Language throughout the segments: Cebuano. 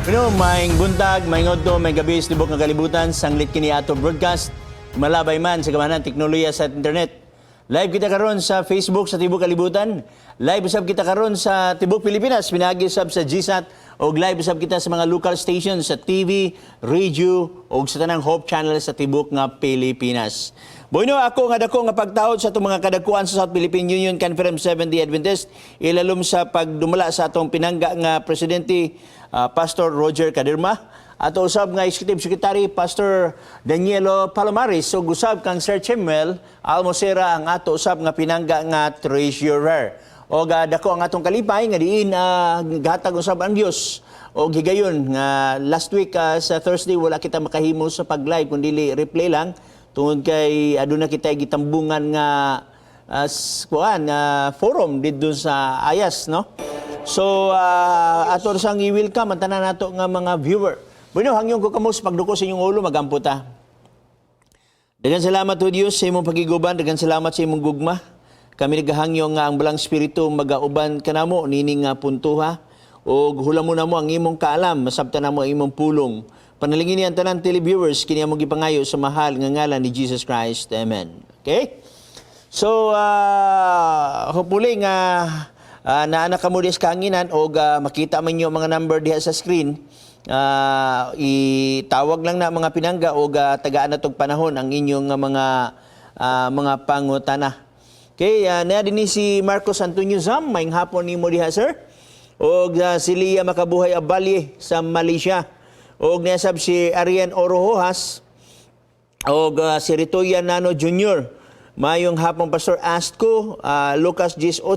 Pero maayong buntag, maayong udto, maayong gabi sa tibok nga kalibutan, sanglit kini ato broadcast. Malabay man sa gamhanan teknolohiya sa internet. Live kita karon sa Facebook sa tibok kalibutan. Live usab kita karon sa tibok Pilipinas, pinaagi usab sa GSAT og live usab kita sa mga local stations sa TV, radio og sa tanang Hope Channel sa tibok nga Pilipinas. Bueno, ako nga dako nga pagtahod sa atong mga kadakuan sa South Philippine Union Conference Seventh-day Adventist, ilalom sa pagdumala sa atong pinangga nga presidente, Pastor Roger Caderma, ato usab nga Executive Secretary, Pastor Danielo Palomares, ug usab kang Sir Chemuel Almocera, ang ato usab nga pinangga nga treasurer. Og dako ang atong kalipay nga diin gatag usab ang Dios og higayon nga last week, sa Thursday, wala kita makahimo sa pag-live kundi replay lang tungod kay aduna kita gitambungan nga kuan forum didto sa Ayas, no? So ato sang i-welcome ang tanan nato nga mga viewer. Bueno, hangyon ko kamo sa pagduko sa inyong ulo, magampo ta. Daghang salamat o Dios sa imong pagiguban, daghang salamat sa imong gugma. Kami nagahangyo nga ang Balaang Espiritu magauban kanamo nining nga puntuha ug hulamo namo ang imong kaalam, masabtan namo ang imong pulong. Panalingin ni ang tanan televiewers, kini among gipangayo sa mahal nga ngalan ni Jesus Christ. Amen. Okay? So, hopefully nga naa na kamo diha sa kahanginan og makita man niyo mga number diha sa screen. Itawag lang na, mga pinangga, og tagaan na tog panahon ang inyong nga mga pangutana. Okay, naa dinhi si Marcos Antonio Zam, maayong hapon nimo diha, sir. Og si Lia Makabuhay Abalye sa Malaysia. Og naa sab si Arian Orojojas og si Ritoya Nano Jr. Mayong hapon, Pastor. Ask ko, Lucas 18,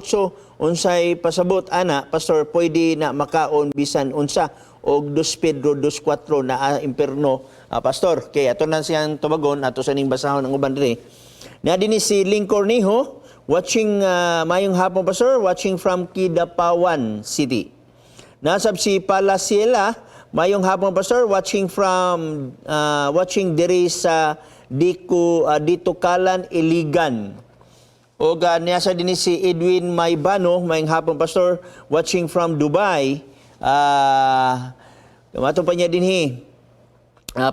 unsay pasabot ana, Pastor, pwede na makaon bisan unsa, og 2 Pedro 2:4 na imperno, Pastor? Kay ato na siyang tubagon, ato sa ning basahon ang uban diri. Na dinhi si Ling Cornejo, watching, mayong hapon, Pastor, watching from Kidapawan City. Naa sab si Palaciela, mayong hapon, Pastor, watching from watching diri sa Diko Ditucalan, Iligan. Og naa sa dinhi si Edwin Maybano, mayong hapon, Pastor, watching from Dubai. Mato pa niya dinhi.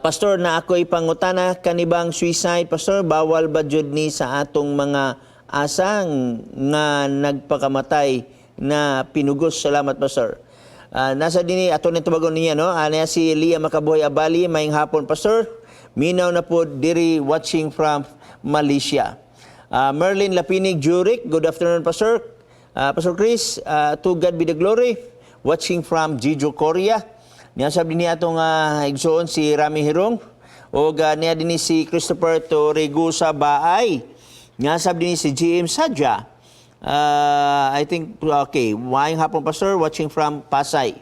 Pastor, na ako'y pangutana, kanibang suicide, Pastor, bawal ba jud ni sa atong mga asang nga nagpakamatay na pinugos? Salamat, Pastor. Nasa dinhi ato ni tubagon niya, no? Niya si Lia Makabuhay Abali, mayong hapon, Pastor. Minaw na po diri, watching from Malaysia. Merlin Lapinig Juric, good afternoon, Pastor. Pastor Chris, to God be the glory, watching from Jeju, Korea. Niya sabi niya atong igsoon si Rami Hirong o niya din si Christopher Torregosa Baay. Niya sabi ni si GM Sadja. I think okay, maayong hapon, Pastor, watching from Pasay.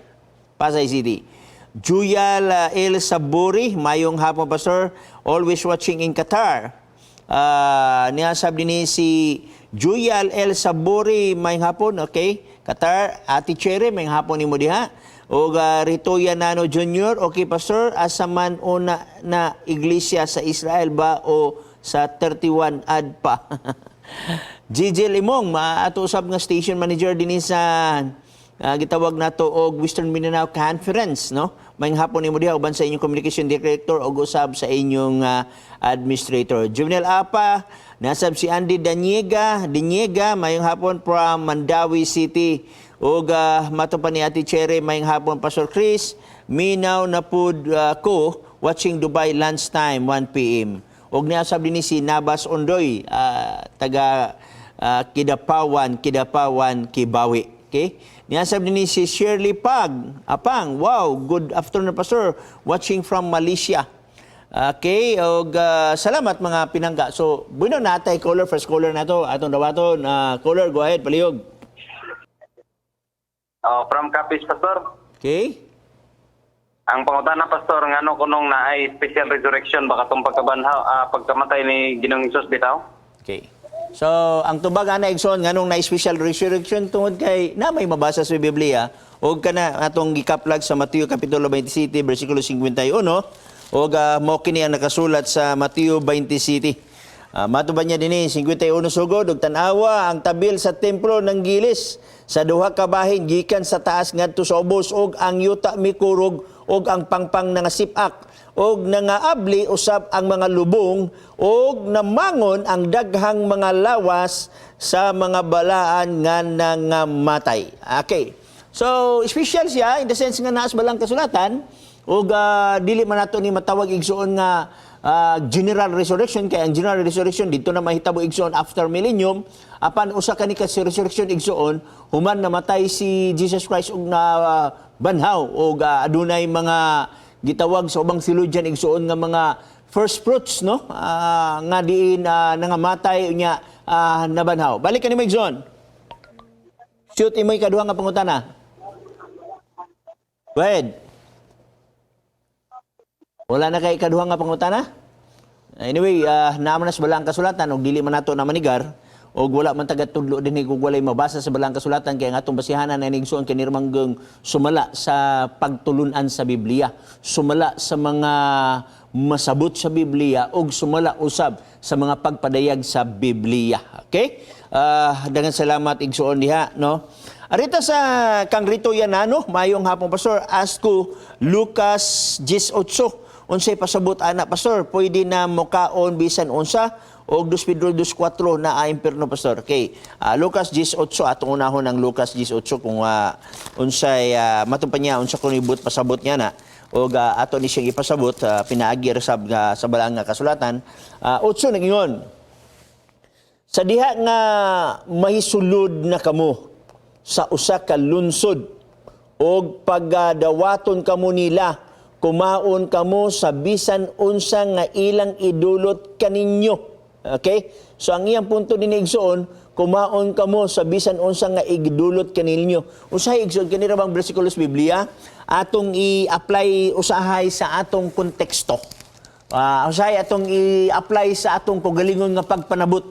Pasay City. Juyal El Saburi, mayong hapon, Pastor, always watching in Qatar. Niya sabi ni si Juyal El Saburi, mayong hapon, okay? Qatar, Ate Cherry, mayong hapon nimo diha. O Ritoya Nano Jr., okay, Pastor, asa man una na iglesia, sa Israel ba o sa 31 ADPA? Gigi Limong, maato usab nga station manager dinhi sa gitawag nato og Western Mindanao Conference, no? Maayong hapon nimo diha uban sa inyong communication director og usab sa inyong administrator. Juvenal Apa, nasab si Andy Daniega, Diniega, mayong hapon from Mandaue City. Ug mato pa ni Ate Cherry, mayong hapon, Pastor Chris, minaw na pud ko, watching Dubai lunchtime 1 PM. Og niya sab dinhi si Nabas Ondoy, taga Kidapawan, Kidapawan, Kibawe. Okay? Niya sab dinhi si Shirley Pag, Apang, wow, good afternoon, Pastor, watching from Malaysia. Okay, og salamat, mga pinangga. So, bueno, natay caller, first caller na to. Atong dawaton, caller, go ahead, palihog. Oh, from Capiz, Pastor. Okay? Ang pangutana, Pastor, ngano kunong naay special resurrection ba katong pagkabanhaw, pagkamatay ni Ginoong Hesus bitaw? Okay. So, ang tubag ana, igsoon, nganong na special resurrection, tungod kay na may mabasa sa Biblia og kana atong gikaplag sa Mateo kapitulo 27 bersikulo 51 og mao kini ang nakasulat sa Mateo 27. Mato ba niya dinhi 51 sugod, og tan-awa, ang tabil sa templo nanggilis. Sa duha ka bahin gikan sa taas ngadto sa ubos, og ang yuta mikurog og ang pangpang nangasipak og nangaabli usab ang mga lubong, og namangon ang daghang mga lawas sa mga balaan nga nangamatay. Okay. So, special siya in the sense nga naas balang kasulatan ug dili man nato ni matawag, igsuon, nga general resurrection, kay ang general resurrection dito na mahitabo, igsuon, after millennium. Apan usa kani ka resurrection, igsuon, human namatay si Jesus Christ ug na banhaw ug adunay mga gitawag sa ubang theologian, igsuon, nga mga first fruits, no, nga diin nangamatay unya nabanhaw. Balik kanimo, igsuon. Shoot imoy kaduha nga pangutana. Go ahead. Wala na kay kaduha nga pangutana? Anyway, naa man na sa balang kasulatan og dili man nato na manigar og wala man tagatudlo dinhi kung walay mabasa sa balang kasulatan, kay ang atong basihanan ay igsuon kini manggeng sumala sa pagtulunan sa Biblia, sumala sa mga masabot sa Biblia ug sumala usab sa mga pagpadayag sa Biblia. Okay? Daghang salamat, igsuon, diha, no. Arita sa kang Rito Yanano, maayong hapon, Pastor. Ask ko Lucas 18. Unsay pasabot ana, Pastor? Pwede na mokaon bisan unsa og 2 Pedro 2:4 na impierno, Pastor? Okay. Lucas 18, atong unahon ang Lucas 18 kung unsay matong pa niya, unsa kuno ibut pasabot niya na og ato ni siyang ipasabot pinaagi ra sab nga sa balaan nga kasulatan. 8 nagingon, "Sa diha nga mahisulod na kamo sa usa ka lunsod og pagadawaton kamo nila, kumaon kamo sa bisan unsa nga ilang idulot kaninyo." Okay? So ang iyang punto din, igsoon, kumaon kamo sa bisan unsa nga idulot kaninyo. Usahay, igsoon, kini ra bang bersikulo sa Biblia atong i-apply usahay sa atong konteksto. Usahay atong i-apply sa atong kaugalingon nga pagpanabot,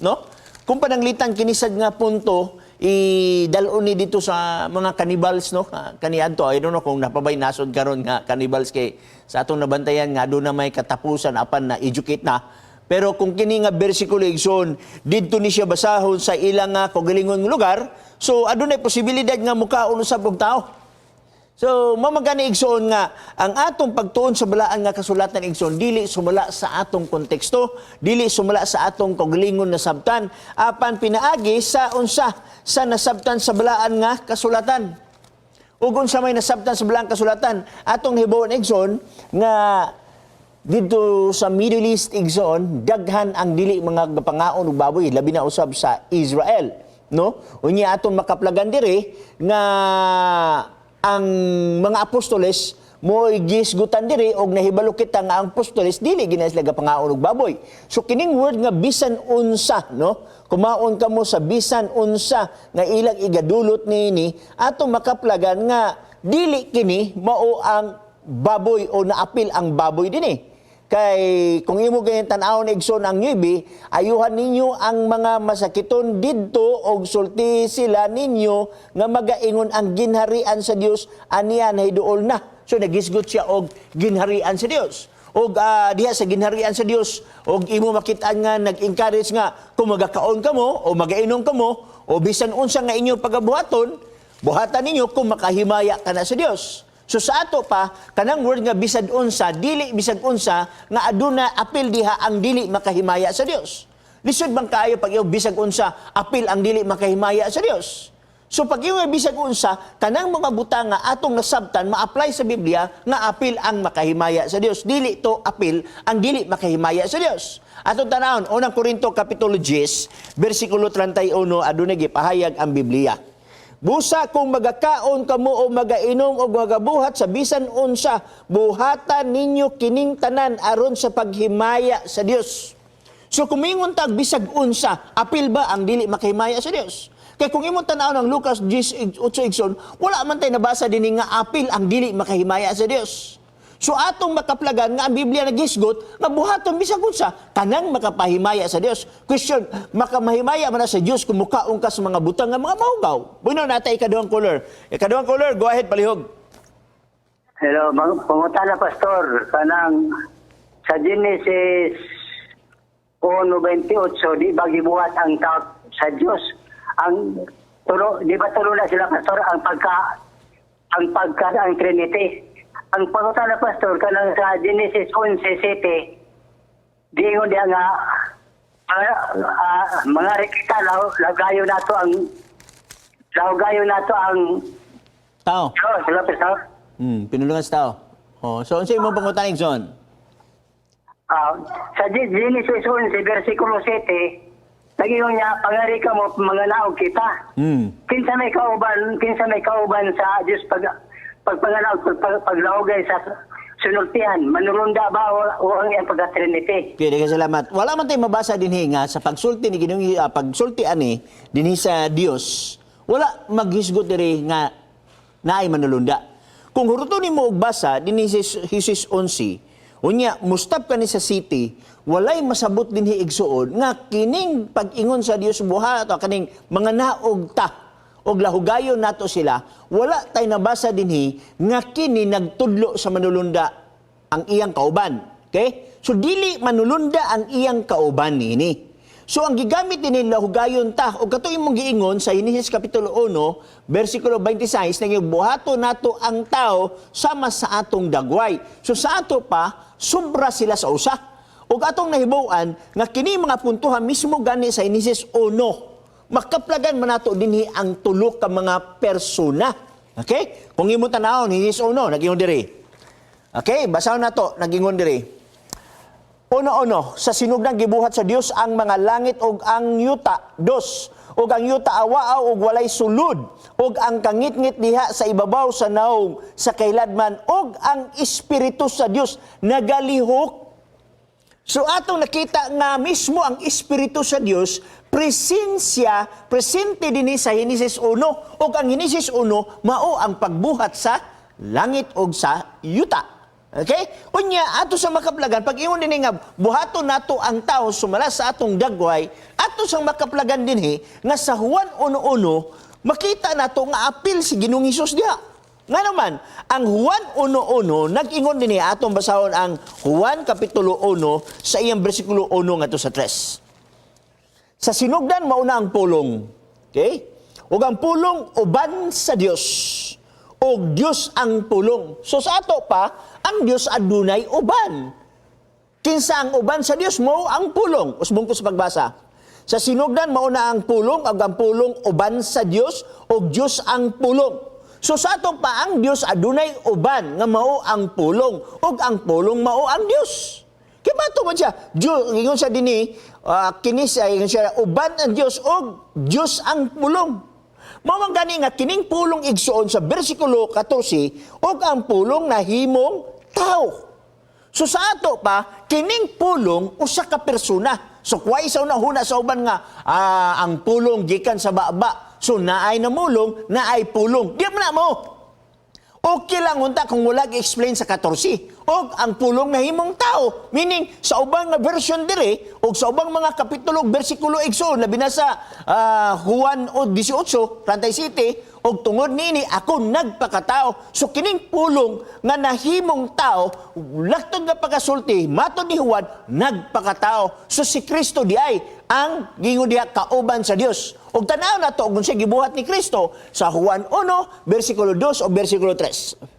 no? Kung pananglitan kinisad nga punto idalon ni dito sa mga cannibals, no? Kaniadto, I don't know kung napabay nasod karon nga cannibals, kay sa atong nabantayan nga aduna may katapusan apan na educate na. Pero kung kini nga bersikulo, igsoon, didto ni siya basahon sa ilang nga kaugalingon lugar, so adunay posibilidad nga mukaon usab og tao. So, mamagani, igsoon, nga ang atong pagtuon sa balaan nga kasulatan, igsoon, dili sumala sa atong konteksto, dili sumala sa atong kaugalingon na sabtan, apan pinaagi sa unsa sa nasabtan sa balaan nga kasulatan. Ug unsa may nasabtan sa balaan kasulatan? Atong hibaw-an, igsoon, nga dito sa Middle East, igsoon, daghan ang dili mga gapangaon og baboy, labi na usab sa Israel, no? Unya atong makaplagan diri nga ang mga apostoles mo gisgutan diri og nahibalo kita nga ang apostoles dili gina sila gapangaon og baboy. So kining word nga bisan unsa, no? Kumaon kamo sa bisan unsa nga ilang igadulot niini, atong makaplagan nga dili kini mao ang baboy o naapil ang baboy dinhi. Kay kung imo ganyan tan-awon, igsoon, ang 9, "Ayuhan ninyo ang mga masakiton didto og sulti sila ninyo nga magaingon ang ginharian sa Dios aniya nahiduol na." So nagisgot siya og ginharian sa Dios. Og diha sa ginharian sa Dios og imo makit-an nga nag-encourage nga kung magakaon kamo o magainom kamo o bisan unsa nga inyo pagabuhaton, buhatan ninyo kung makahimaya ka na sa Dios. So sa ato pa, kanang word nga bisag unsa, dili bisag unsa nga aduna apil diha ang dili makahimaya sa Dios. Lisod bang kaayo pag iyong bisag unsa, apil ang dili makahimaya sa Dios? So pag iyong bisag unsa, kanang mga butang nga atong nasabtan ma-apply sa Biblia nga apil ang makahimaya sa Dios. Dili to apil ang dili makahimaya sa Dios. Atong tanawon, unang Korinto kapitulo 10, bersikulo 31, adunay gipahayag ang Biblia. "Busa kung magakaon kamo o magainom o magabuhat sa bisan unsa, buhatan ninyo kining tanan aron sa paghimaya sa Dios." So kung mingon tag bisag unsa, apil ba ang dili makahimaya sa Dios? Kay kung imong tan-awon ang Lucas 18, igsoon, wala man tay nabasa dinhi nga apil ang dili makahimaya sa Dios. So atong makaplagan nga ang Biblia nagisgot nga buhaton bisag unsa kanang makapahimaya sa Dios. Question, makamahimaya man na sa Dios kung mukaon ka sa mga butang nga mga mahugaw? Bueno, nata ikaduhang caller. Ikaduhang caller, go ahead, palihog. Hello, pangutana, Pastor, kanang sa Genesis 1:28, di ba gibuhat ang tao sa Dios? Ang Tulo, di ba tulo na sila, Pastor, ang pagka ang Trinity? Ang pangutana, Pastor, kanang sa Genesis 11:7, diingon diya nga mga rekita lahugayo nato ang Tao. Diyos, di ba, Pastor? Pinulungan sa tao. Oh, so unsa imong pangutana, Igsoon? Sa Genesis 11 versikulo 7, nagingon niya, "Pangari ka mo, mga naog kita." Kinsa may kauban sa Dios pag pagpanganaog, paglahugay sa sinultihan? Manulunda ba o ang iyang pagka-Trinity? Okay, daghang salamat. Wala man tay mabasa dinhi nga sa pagsulti ni Ginoong pagsulti ani dinhi sa Dios, wala maghisgot diri nga naay manulunda. Kung huruton nimo og basa dinhi sa Jesus 11, unya mustap ka ni sa 7, walay masabot dinhi, igsuon, nga kining pag-ingon sa Dios buhat o kaning mga naog ta og lahugayon nato sila, wala tay nabasa dinhi nga kini nagtudlo sa manulunda ang iyang kauban. Okay? So dili manulunda ang iyang kauban nini. So ang gigamit dinhi, lahugayon ta, og kato imong giingon sa Genesis kapitulo 1 bersikulo 26 nang buhato nato ang tao sama sa atong dagway. So sa ato pa, sobra sila sa usa. Ug atong nahibaw-an nga kini mga puntuhan mismo gani sa Genesis 1, makaplagan man nato dinhi ang tulo ka mga persona. Okay? Kung imong tanawon, Genesis 1, nagingon diri. Okay, basahon nato, nagingon diri. 1:1, sa sinugdan gibuhat sa Dios ang mga langit ug ang yuta. 2, ug ang yuta awaaw ug walay sulod, ug ang kangitngit diha sa ibabaw sa naong sa kailadman, ug ang espiritu sa Dios nagalihok. So atong nakita nga mismo ang espiritu sa Dios presensya, presente dinhi sa Genesis 1, ug ang Genesis 1 mao ang pagbuhat sa langit ug sa yuta. Okay? Unya ato sa makaplagan pag ingon dinhi nga buhaton nato ang tao sumala sa atong dagway, ato sang makaplagan dinhi nga sa Juan 1:1 makita nato nga apil si Ginoong Hesus diha. Nga naman, ang Juan 1.1, nag-ingon din niya, atong basahon ang Juan Kapitulo 1 sa iyang bersikulo 1 ngadto sa 3. Sa sinugdan mauna ang pulong. Okay? Ug ang pulong uban sa Dios. Ug Dios ang pulong. So sa ato pa, ang Dios adunay uban. Kinsa ang uban sa Dios? Mao ang pulong. Usbong ko sa pagbasa. Sa sinugdan mauna ang pulong, ug ang pulong uban sa Dios, ug Dios ang pulong. So sa ato pa, ang Dios adunay uban nga mao ang pulong, ug ang pulong mao ang Dios. Kaya bato man siya? Dios, ingon siya dinhi, kini siya, ingon siya, uban ang Dios ug Dios ang pulong. Mao man gani nga kining pulong, igsuon, sa bersikulo 14, ug ang pulong nahimong tao. So sa ato pa, kining pulong usa ka persona. So kuway sa una-huna sa uban nga ang pulong gikan sa baba. So naay namulong, naay pulong. Di man na mo. Okay lang unta kung wala gi-explain sa 14. Og ang pulong nahimong tao. Meaning, sa ubang nga version dire, og sa ubang mga kapitulo, bersikulo, igsoon, labi na sa Juan o 18, 37, og tungod niini ako nagpakatao. So kining pulong nga nahimong tao, laktod nga pagkasulti, matod ni Juan, nagpakatao. So si Kristo di ay ang gingon diha kauban sa Dios. Og tanaw na to kung siya gibuhat ni Kristo sa Juan 1, versikulo 2 o versikulo 3.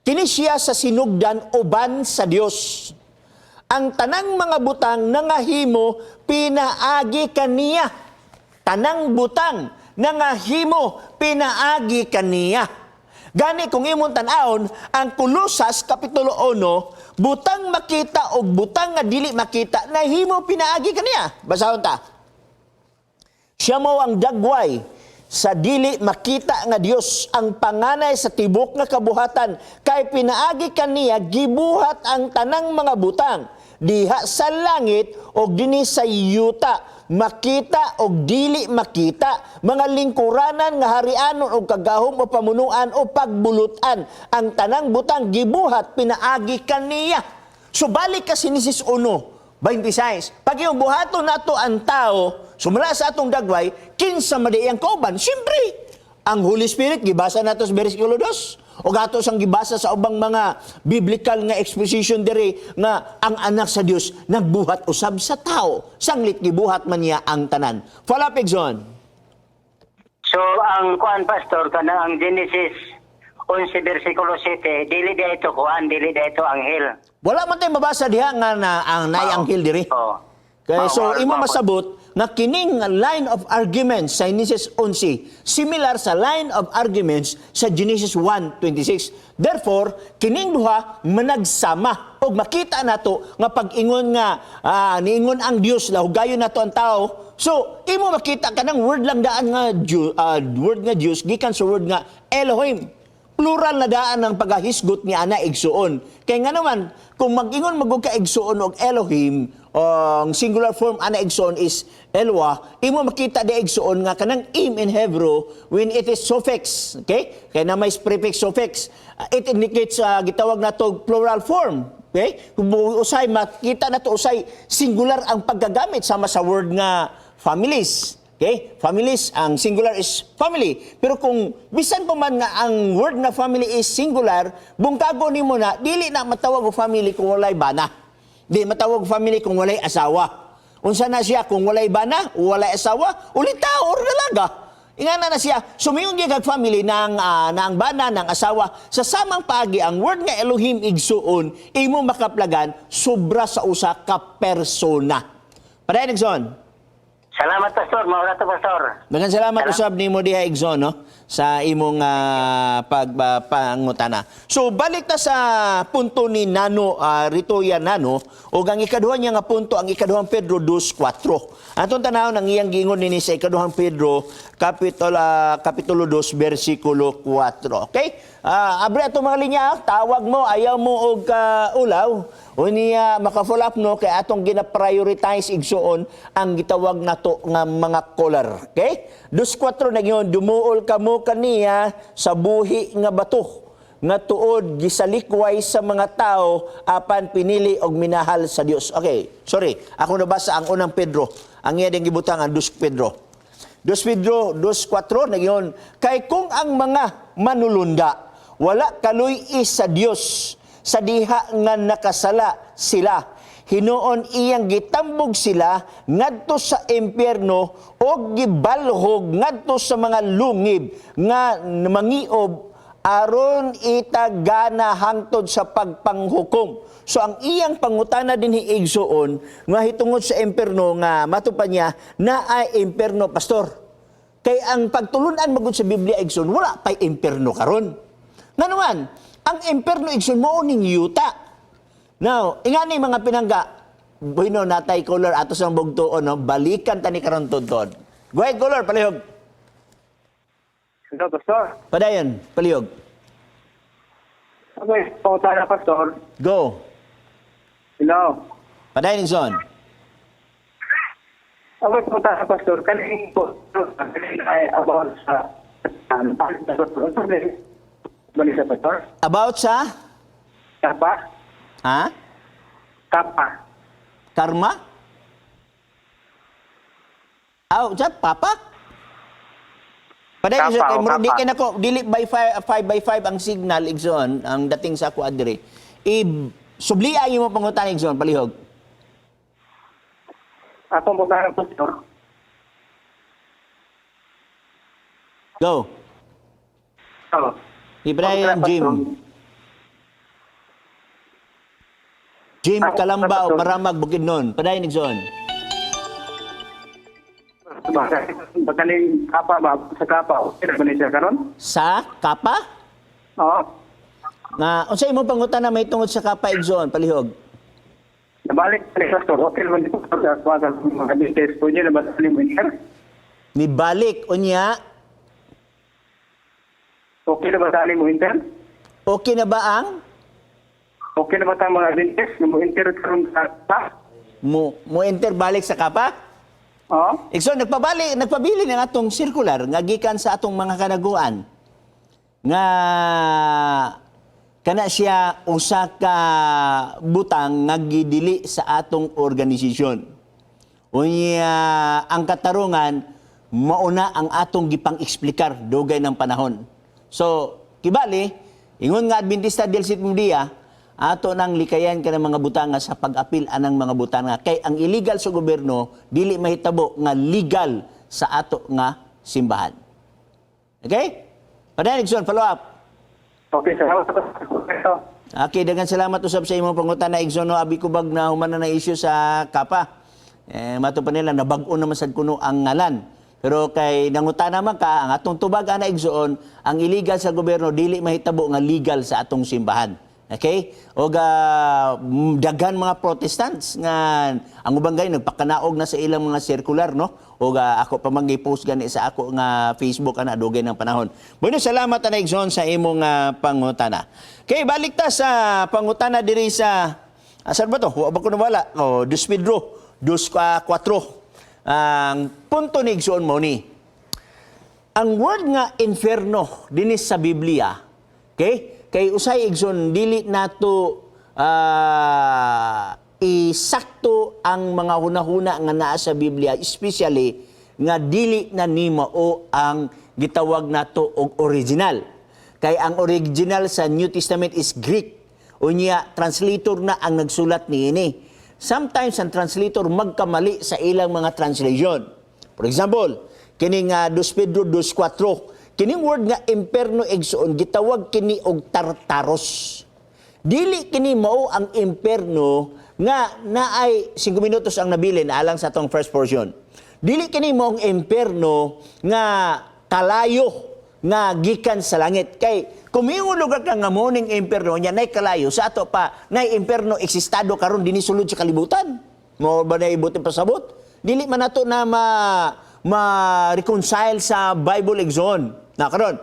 Kini siya sa sinugdan uban sa Dios. Ang tanang mga butang nangahimo pinaagi kaniya. Tanang butang nangahimo pinaagi kaniya. Gani kung imong tan-awon ang Kolosas kapitulo 1, butang makita og butang nga dili makita nahimo pinaagi kaniya. Basahon ta. Siya mao ang dagway sa dili makita nga Dios, ang panganay sa tibok nga kabuhatan, kay pinaagi kaniya gibuhat ang tanang mga butang diha sa langit o dinhi sa yuta, makita o dili makita, mga lingkuranan nga harianon o kagahom o pamunuan o pagbulutan. Ang tanang butang gibuhat pinaagi kaniya. So balik ka sa Genesis 1:26. Pag yung buhaton nato ang tao, sumala sa atong dagway, kinsa man ang kauban? Siyempre, ang Holy Spirit, gibasa nato sa versikulo 2. O gato sang gibasa sa ubang mga biblical nga exposition diri nga ang anak sa Dios nagbuhat usab sa tao. Sanglit gibuhat man niya ang tanan. Follow up, Exxon. So So ang kuan, pastor, kana ang Genesis 11 versikulo 7, dili da ito kuan, dili da ito anghel. Wala man tayo mabasa diha nga na ang naay anghel diri. Oh. Kaya so Mao, imo mao. masabot nga kining line of arguments sa Genesis 11 similar sa line of arguments sa Genesis 1:26. Therefore, kining duha managsama og makita nato nga pag-ingon nga niingon ang Dios, lahugayon nato ang tao. So, imo makita kanang word lang daan nga word nga Dios gikan sa word nga Elohim, plural na daan ang pagahisgot ni ana, igsuon. Kay nga naman, kung mag-ingon magug ka igsuon og Elohim, ang singular form ana, igsuon, is Elwa, imo makita di, igsuon, nga kanang im in Hebrew when it is suffix, okay? Kay na may prefix, suffix, it indicates gitawag nato plural form. Okay? Kung usay makita nato usay singular ang paggagamit sama sa word nga families. Okay? Families, ang singular is family. Pero kung bisan pa man nga ang word na family is singular, bungkago nimo na dili na matawag og family kung walay bana. Di matawag og family kung walay asawa. Unsa na siya kung walay bana, walay asawa, ulitaw or dalaga. Ingana na siya, sumingon gyud kag family ng na ang bana ng asawa. Sa samang paagi, ang word nga Elohim, igsuon, imo makaplagan sobra sa usa ka persona. Padayon, igsoon. Salamat, pastor, mao ra to, pastor. Daghang salamat usab nimo diha, igsoon, no, sa imong pagpangutana. So balik ta sa punto ni Nano Ritoya Nano ug ang ikaduha niya nga punto ang Ikaduhang Pedro 2:4. Atong tanawon ang iyang giingon nini sa Ikaduhang Pedro kapitulo 2 bersikulo 4. Okay? Abre atong mga linya, tawag mo, ayaw mo og ulaw. Unya maka-follow up no kay atong gina-prioritize, igsuon, ang gitawag nato nga mga caller. Okay? 2:4 nagyon, "Dumuol kamo kaniya sa buhi nga bato nga tuod gisalikway sa mga tao apan pinili og minahal sa Dios." Okay, sorry. Ako nabasa ang Unang Pedro. Ang iya ding gibutang ang 2 Pedro. 2 Pedro 2:4 nagyon, "Kay kung ang mga manulunda wala kaluy sa Dios sa diha nga nakasala sila, hinuon iyang gitambog sila ngadto sa impyerno og gibalhog ngadto sa mga lungib nga mangiob aron itagana hangtod sa pagpanghukom." So ang iyang pangutana dinhi, igsuon, nga hitungod sa impyerno nga matupa niya na ay impyerno, pastor. Kay ang pagtulunan magud sa Biblia, igsoon, wala pa'y impyerno karon. Nganuman, ang impyerno, igsoon, mao ning yuta. Now, ingani mga pinangga, bueno, natay caller ato sa bugtuon, no? Balikan tani karon tudtod. Go ahead, caller, palihog. Hello, Pastor. Padayon, palihog. Okay, pangutana, Pastor. Go. Hello. Padayon, igsoon. Okay, pangutana, Pastor. Kanin po, ay about sa balik sa Pastor? About sa? Kapa? Ha? Kapa. Karma? Aw, sa papa? Padayon, Kapa sa kay o murag di kapa. kay nako dili by 5 by 5 ang signal, igsoon, ang dating sa ako adre. I sublia imo pangutana, igsoon, palihog. Akong pangutana, Pastor. Go. Oh. Ibrahim Pastor. Jim. Jim Ako, Kalamba o Pastor. Maramag Bukidnon. Padayon, igsoon. Bakaling kapa ba? Sa kapa, okay na ba ni siya karon? Sa kapa? Oo. Nga unsa imo pangutana may tungod sa kapa, igsoon, palihog? Nabalik ni Pastor, okay naman dito sa sa mga business po niya, nabalik mo inter. Nibalik unya? Okay na ba sa mo inter? Okay na ba ang Okay na ba ta mga business nga mo inter karon sa kapa? Mo mo enter balik sa kapa? Oo. Igsoon, nagpabali, nagpabili ng atong circular nga gikan sa atong mga kanaguan nga kana siya usa ka butang nga gidili sa atong organisasyon. Unya ang katarungan mauna ang atong gipang-eksplikar dugay ng panahon. So, kibali, ingon nga Adventista del Séptimo Dia, ato nang likayan ka ng mga butanga sa pag-apil anang mga butanga kay ang illegal sa gobyerno dili mahitabo nga legal sa ato nga simbahan. Okay? Padayon, Igsoon, follow up. Okay, salamat sa Pastor. Okay, daghang salamat usab sa imong pangutana, Igsoon, no. Abi ko bag na human na na issue sa Kapa. Eh, mato pa nila nabag-o naman sad kuno ang ngalan. Pero kay nangutana man ka, ang atong tubag ana, Igsoon, ang illegal sa gobyerno dili mahitabo nga legal sa atong simbahan. Okay? O ga daghan mga Protestants nga ang uban gay nagpakanaog na sa ilang mga circular, no? O ga ako pa man post gani sa ako nga Facebook ana dugay ng panahon. Bueno, salamat ana, Igsoon, sa imong pangutana. Okay, balik ta sa pangutana diri sa asan ba to? Wa ba ko nawala? Oh, Dos Pedro, dos kwatro. Ang punto ni Igsoon mo ni ang word nga inferno dinis sa Biblia, okay? Kay usay, Igsoon, dili nato isakto ang mga hunahuna nga naa sa Biblia, especially nga dili na ni mao ang gitawag nato og original. Kay ang original sa New Testament is Greek. Unya, translator na ang nagsulat niini. Sometimes ang translator magkamali sa ilang mga translation. For example, kining 2 Pedro 2:4, kining word nga imperno, igsoon, gitawag kini og Tartaros. Dili kini mao ang imperno nga naay 5 minutos ang nabilin alang sa atong first portion. Dili kini mao ang imperno nga kalayo nga gikan sa langit. Kay kung miingon lugar ka nga mo ning imperno nya nay kalayo sa ato pa, nay imperno eksistado karon dinhi sulod sa kalibutan. Mo ba na ibuti pasabot? Dili man nato na ma ma-reconcile sa Bible, igsoon. Na karon,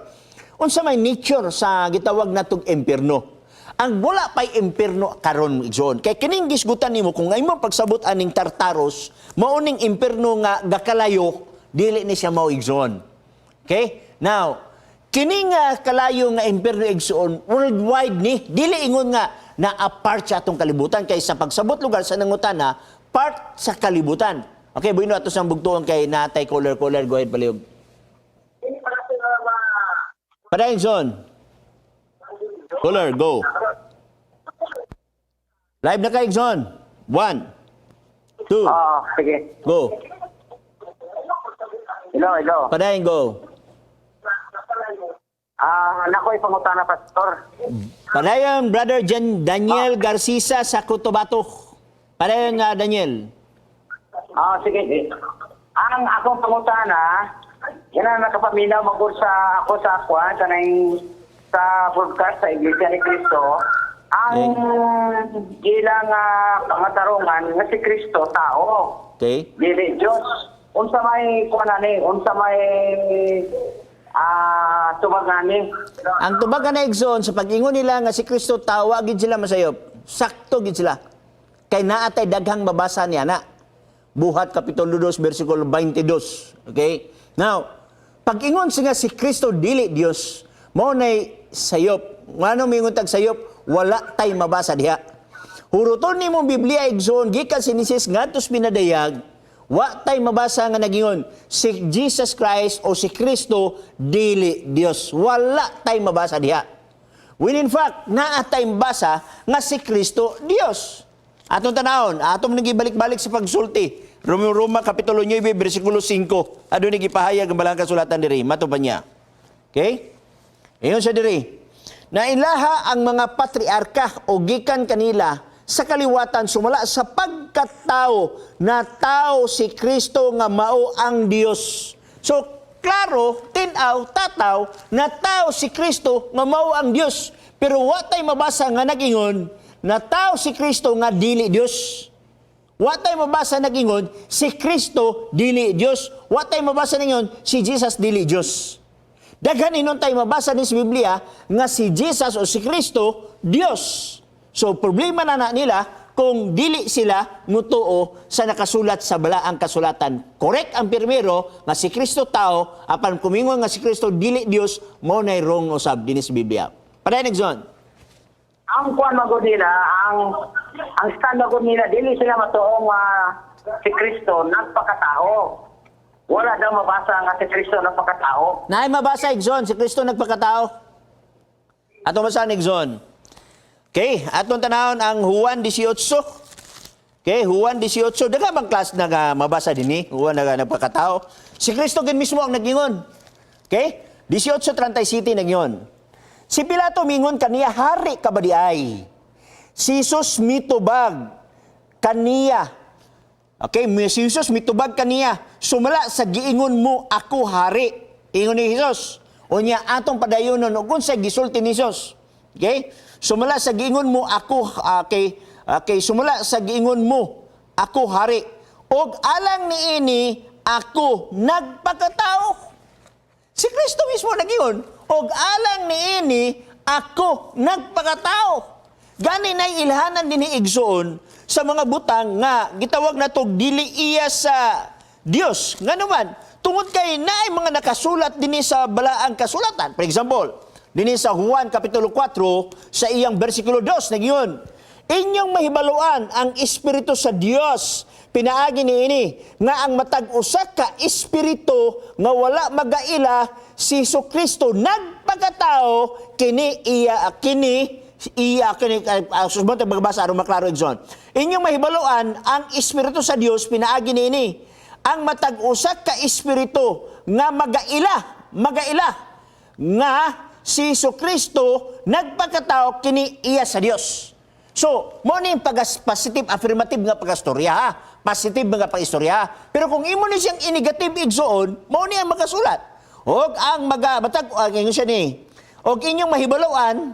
unsa may nature sa gitawag natong impierno? Ang wala pa'y impierno karon, igsoon. Kay kining gisgutan nimo kung imong pagsabot aning Tartaros, mao ning impierno nga gakalayo, dili ni siya mao, igsoon. Okay? Now, kini nga kalayo nga impierno, igsoon, worldwide ni, dili ingon nga na apart sa atong kalibutan kay sa pagsabot lugar sa nangutana, part sa kalibutan. Okay, bueno, ato sang bugtuon kay natay caller caller go ahead palihog. Padayon, Son. Caller, go. Live na kay Son. One, two, Oo, sige. Go. Hello, hello. Padayon, go. Ah, nako ipangutana, Pastor. Padayon, Brother Jan Daniel Garcisa sa Cotabato. Padayon nga, Daniel. Ah, sige. Ang akong pangutana, yan ang nakapaminaw magud sa ako sa akwa sa nang sa broadcast sa Iglesia ni Cristo. Ang ilang pangatarungan nga si Kristo tao. Dili Diyos. Unsa may kuan ani? Unsa may tubag ani? Ang tubag na, igsoon, sa pag-ingon nila nga si Kristo tao, gid sila masayop. Sakto gid sila. Kay naa tay daghang mabasa niya na. Buhat Kapitulo 2 versikulo 22. Okay? Now, pag-ingon siya nga si Kristo dili Dios, mao nay sayop. Ngano mingon tag sayop? Wala tay mabasa diha. Huruton nimo Biblia, igsoon, gikan sa Genesis ngadto sa Pinadayag, wa tay mabasa nga nagingon si Jesus Christ o si Kristo dili Dios. Wala tay mabasa diha. When in fact, naa tay mabasa nga si Kristo Dios. Atong tanawon, atong nang gibalik-balik sa pagsulti. Roma, Roma Kapitulo 9, versikulo 5. Adto ni gipahayag ang balang kasulatan diri, mato pa niya. Okay? Ingon siya diri. Nailaha ang mga patriarka o gikan kanila sa kaliwatan sumala sa pagkatao na tao si Kristo nga mao ang Dios. So, klaro, tinaw, tataw, na tao si Kristo nga mao ang Dios. Pero wa tay mabasa nga nagingon na tao si Kristo nga dili Dios. Wa tay mabasa nagingon si Kristo dili Dios. Wa tay mabasa ningon si Jesus dili Dios. Daghan inon tay mabasa ni sa Biblia nga si Jesus o si Kristo Dios. So problema na na nila kung dili sila mutuo sa nakasulat sa balaang kasulatan. Correct ang pirmero nga si Kristo tao, apan kumingon nga si Kristo dili Dios, mao nay wrong usab dinhi sa Biblia. Padayon, Nixon. Ang kuan magud nila, ang stand magud nila, dili sila matuo nga si Kristo nagpakatao. Wala daw mabasa nga si Kristo nagpakatao. Naay mabasa, Igson, si Kristo nagpakatao. Ato basahan, Igson. Okay, atong tanawon ang Juan 18. Okay, Juan 18. Daga bang class na nga mabasa dinhi? Juan nga nagpakatao. Si Kristo gin mismo ang nagingon. Okay? 18:37 nagyon. Si Pilato mingon kaniya, "Hari ka ba di ay?" Si Jesus mitubag kaniya. Okay, si Jesus mitubag kaniya, "Sumala sa giingon mo, ako hari." Ingon ni Jesus. Unya atong padayonon ug unsa gisulti ni Jesus. Okay? Sumala sa giingon mo ako, okay, okay, sumala sa giingon mo ako hari. Og alang niini ako nagpakatao. Si Kristo mismo nagingon, og alang niini ako nagpakatao. Gani nay ilhanan dinhi, igsoon, sa mga butang nga gitawag nato dili iya sa Dios. Ngano man, tungod kay naay mga nakasulat dinhi sa balaang kasulatan. For example, dinhi sa Juan kapitulo 4 sa iyang bersikulo 2 nagyon, "Inyong mahibaluan ang espiritu sa Dios pinaagi niini nga ang matag usa ka espiritu nga wala magaila si Kristo nagpakatao, kini iya kini iya kini." Susbon tayo magbasa aron maklaro, igsoon. Inyong mahibaluan ang espiritu sa Dios pinaagi niini ang matag usa ka espiritu nga magaila magaila nga si Kristo nagpakatao, kini iya sa Dios. So, mo ni pagas positive affirmative nga pag-istorya ha. Positive nga pag-istorya. Pero kung imo ni siyang i-negative, igsoon, mo ni ang makasulat. Og ang maga matag ang ingon siya ni. Og inyong mahibaluan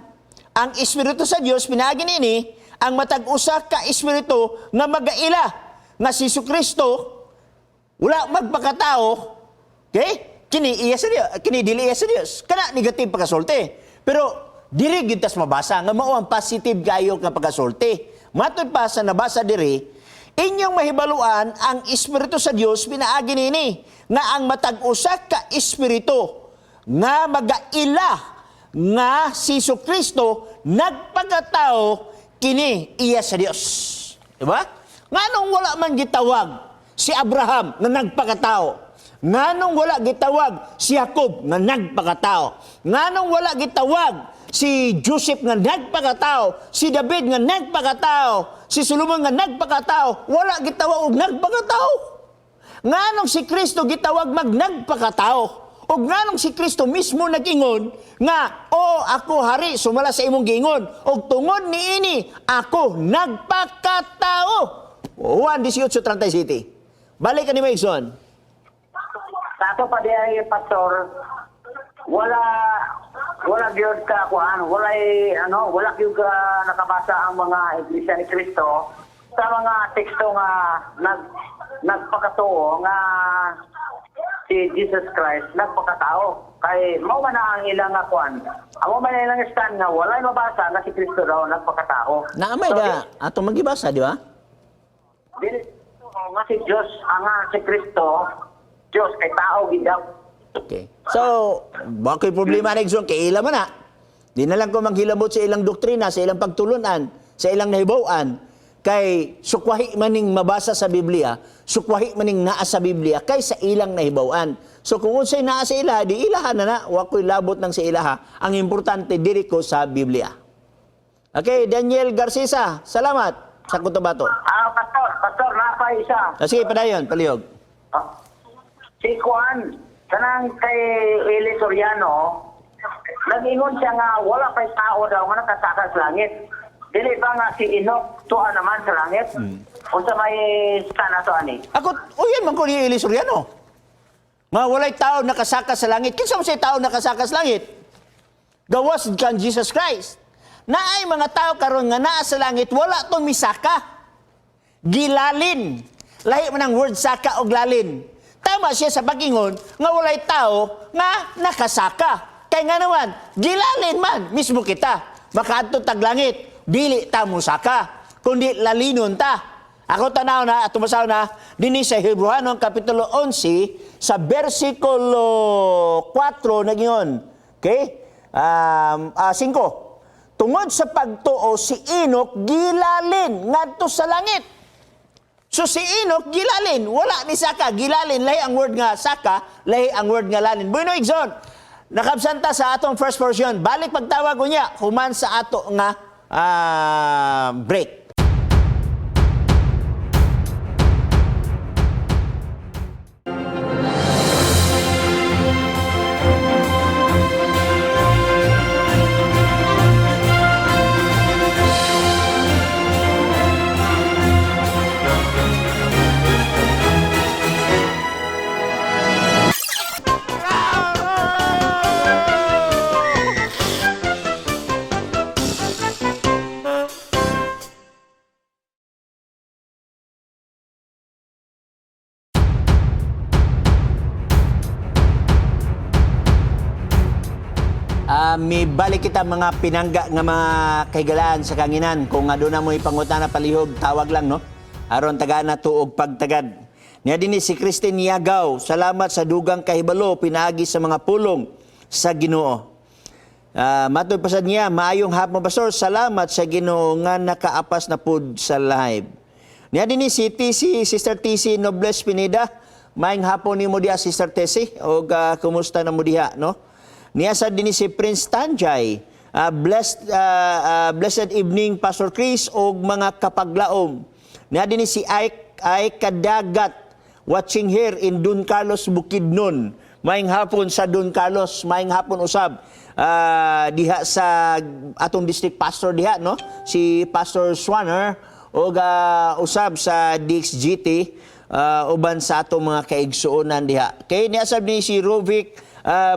ang espiritu sa Dios pinaagi niini ang matag usa ka espiritu nga magaila nga si Kristo wala magpakatao, okay? Kini iya sa Dios, kini dili iya sa Dios. Kana negative pagkasulti. Pero diri gyud tas mabasa nga mao ang positive kayo nga pagkasulti. Matud pa sa nabasa diri, inyong mahibaluan ang espiritu sa Dios pinaagi niini nga ang matag usa ka espiritu nga magaila nga si Kristo nagpakatao, kini iya sa Dios. Diba? Nganong wala man gitawag si Abraham nga nagpakatao? Nganong wala gitawag si Jacob nga nagpakatao? Nganong wala gitawag si Joseph nga nagpakatao? Si David nga nagpakatao? Si Solomon nga nagpakatao? Wala gitawag og nagpakatao. Nganong si Kristo gitawag mag nagpakatao? Og nganong si Kristo mismo nag-ingon nga, "O ako hari sumala sa imong giingon, og tungod niini ako nagpakatao"? Juan 18:37. Balik ka ni Mason. Sa ato pa di ay, Pastor, wala wala gyud ka kuan, wala ano, wala gyud ka nakabasa ang mga Iglesia ni Cristo sa mga teksto nga nagpakatuo nga si Jesus Christ nagpakatao, kay mao man na ang ilang nga kuan, amo man na ilang stand nga walay mabasa nga si Kristo daw nagpakatao. Naamay So, da ato magibasa, di ba? Dili nga si Dios ang nga si Kristo Dios kay tao gid daw. Okay. So, bakit problema na, Igsoon? Kay ila man na. Di na lang ko manghilabot sa ilang doktrina, sa ilang pagtulunan, sa ilang nahibaw-an. Kay sukwahi maning mabasa sa Biblia, sukwahi maning naa sa Biblia kay sa ilang nahibaw-an. So kung unsay naa sa ilaha, di ilaha na na, wa ko'y labot ng sa ilaha. Ang importante diri ko sa Biblia. Okay, Daniel Garcisa, salamat sa Cotabato. Ah, Pastor, Pastor, napa isa. Ah, sige, padayon, palihog. Ah, si Juan, kanang kay Eli Soriano, nag-ingon siya nga wala pa'y tao daw nga nakasaka sa langit. Dili ba nga si Enoch tuwa naman sa langit? Unsa may sana to ani? Ako, uyan man ko ni Eli Soriano. Nga walay tao nakasaka sa langit. Kinsa man say tao nakasaka sa langit? Gawas kan Jesus Christ. Naay mga tao karon nga naa sa langit, wala to misaka. Gilalin. Lahi man ang word saka og lalin. Tama siya sa pag-ingon nga walay tao nga nakasaka. Kay nga naman, gilalin man mismo kita. Makaadto tag langit, dili ta musaka, kundi lalinon ta. Ako tanaw na, at tumasaw na, dinhi sa Hebreohanon Kapitulo 11, sa versikulo 4 nagyon. Okay? 5. Tungod sa pagtuo, si Enoch gilalin ngadto sa langit. So si Enoch gilalin, wala ni saka, gilalin, lahi ang word nga saka, lahi ang word nga lalin. Bueno, igsoon, nakabsanta sa atong first portion. Balik pagtawag ko niya, human sa ato nga break. Mi balik kita, mga pinangga nga mga kahigalaan sa kanginan. Kung aduna mo ipangutana palihog, tawag lang, no? Aron tagaan na tuog pagtagad. Niya din ni si Christine Yagaw, salamat sa dugang kahibalo pinaagi sa mga pulong sa Ginoo. Matod pasad niya, maayong hapon, Pastor, salamat sa Ginoo nga nakaapas na pud sa live. Niya din ni si TC, Sister TC Nobles Pineda, maayong hapon nimo diha, Sister TC, og kumusta na mo diha, no? Niya sad din ni si Prince Tanjay, blessed evening, Pastor Chris og mga kapaglaom. Niya din ni si Ike, Ike Kadagat, watching here in Don Carlos, Bukidnon. Maayong hapon sa Don Carlos, maayong hapon usab diha sa atong district pastor diha, no? Si Pastor Swanner og usab sa DXGT, uban sa atong mga kaigsuonan diha. Kay niya sab ni si Rovic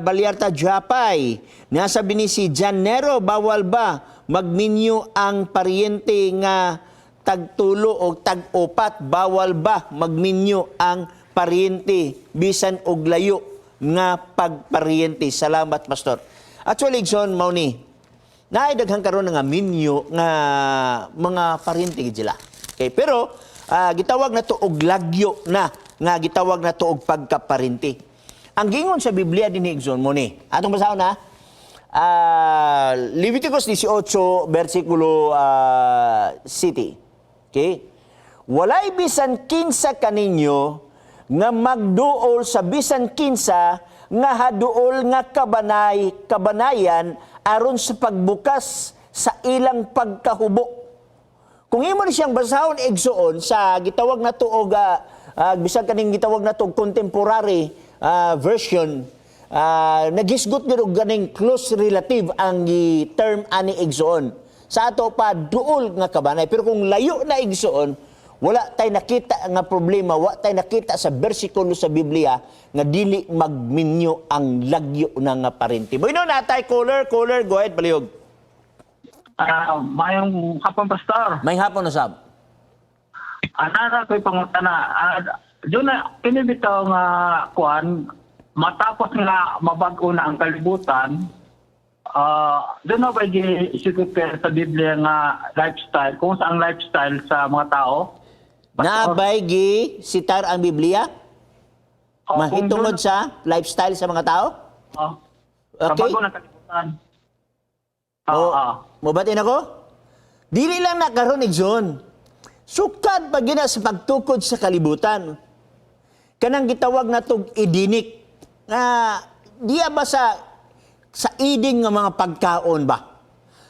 Baliarta Japay. Niya sab ni si Janero, bawal ba magminyo ang paryente nga tagtulo o tag-upat? Bawal ba magminyo ang paryente bisan og layo nga pagparyente? Salamat, Pastor. Actually, Igsoon, mao ni naay daghan karon nga minyo nga mga paryente gid sila. Okay, pero gitawag na to og lagyo na nga gitawag na to og pagkaparyente. Ang gingon sa Biblia din, Igsoon, mo ni atong basahon na Leviticus 18 versikulo city. Okay? Walay bisan kinsa kaninyo nga magduol sa bisan kinsa nga haduol nga kabanayan aron sa pagbukas sa ilang pagkahubo. Kung imo ni siyang basahon, igsoon, sa gitawag na to og bisan kaning gitawag na to og contemporary version, nagisgot gyud og ganing close relative ang term ani, igsoon. Sa ato pa duol nga kabanay, pero kung layo na, igsoon, wala tay nakita nga problema, wa tay nakita sa bersikulo sa Biblia nga dili magminyo ang lagyo na nga parente. Bueno, natay caller, caller, go ahead palihog. Maayong hapon, Pastor. Maayong hapon usab. Anara ko'y pangutana. Doon na kini bitaw nga kuan matapos nga mabag-o na ang kalibutan, doon na ba gi-prepare sa Biblia nga lifestyle, kung saan lifestyle sa mga tao? Naabay gi sitar ang Biblia O, kung mahitungod doon- sa lifestyle sa mga tao? Oh, sa bago ng kalibutan. O, Oo. mobatin ako? Dili lang na karon, igsoon. Sukad pa gina sa pagtukod sa kalibutan. Kanang gitawag na tog Edenic. Nga diya ba sa Eden nga mga pagkaon ba?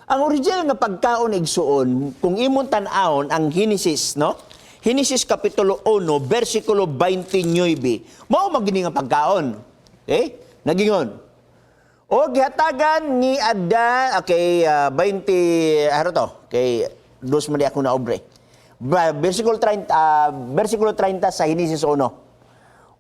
Ang original nga pagkaon, igsuon, kung imong tan-awon ang Genesis, no? Genesis kapitulo 1, versikulo 29. Mao man gini nga pagkaon. Okay? Nagingon. O gihatagan ni Adan, okay, 20, ano to? Okay, dos man di ako na obre. Versikulo 30, versikulo 30 sa Genesis 1.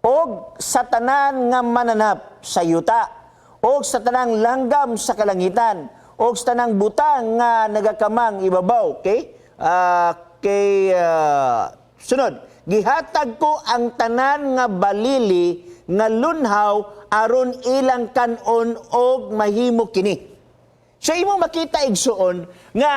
Og sa tanan nga mananap sa yuta, og sa tanang langgam sa kalangitan, og sa tanang butang nga nagakamang ibabaw, okay? Kay sunod, gihatag ko ang tanan nga balili nga lunhaw aron ilang kanon og mahimo kini. So imo makita, igsuon, nga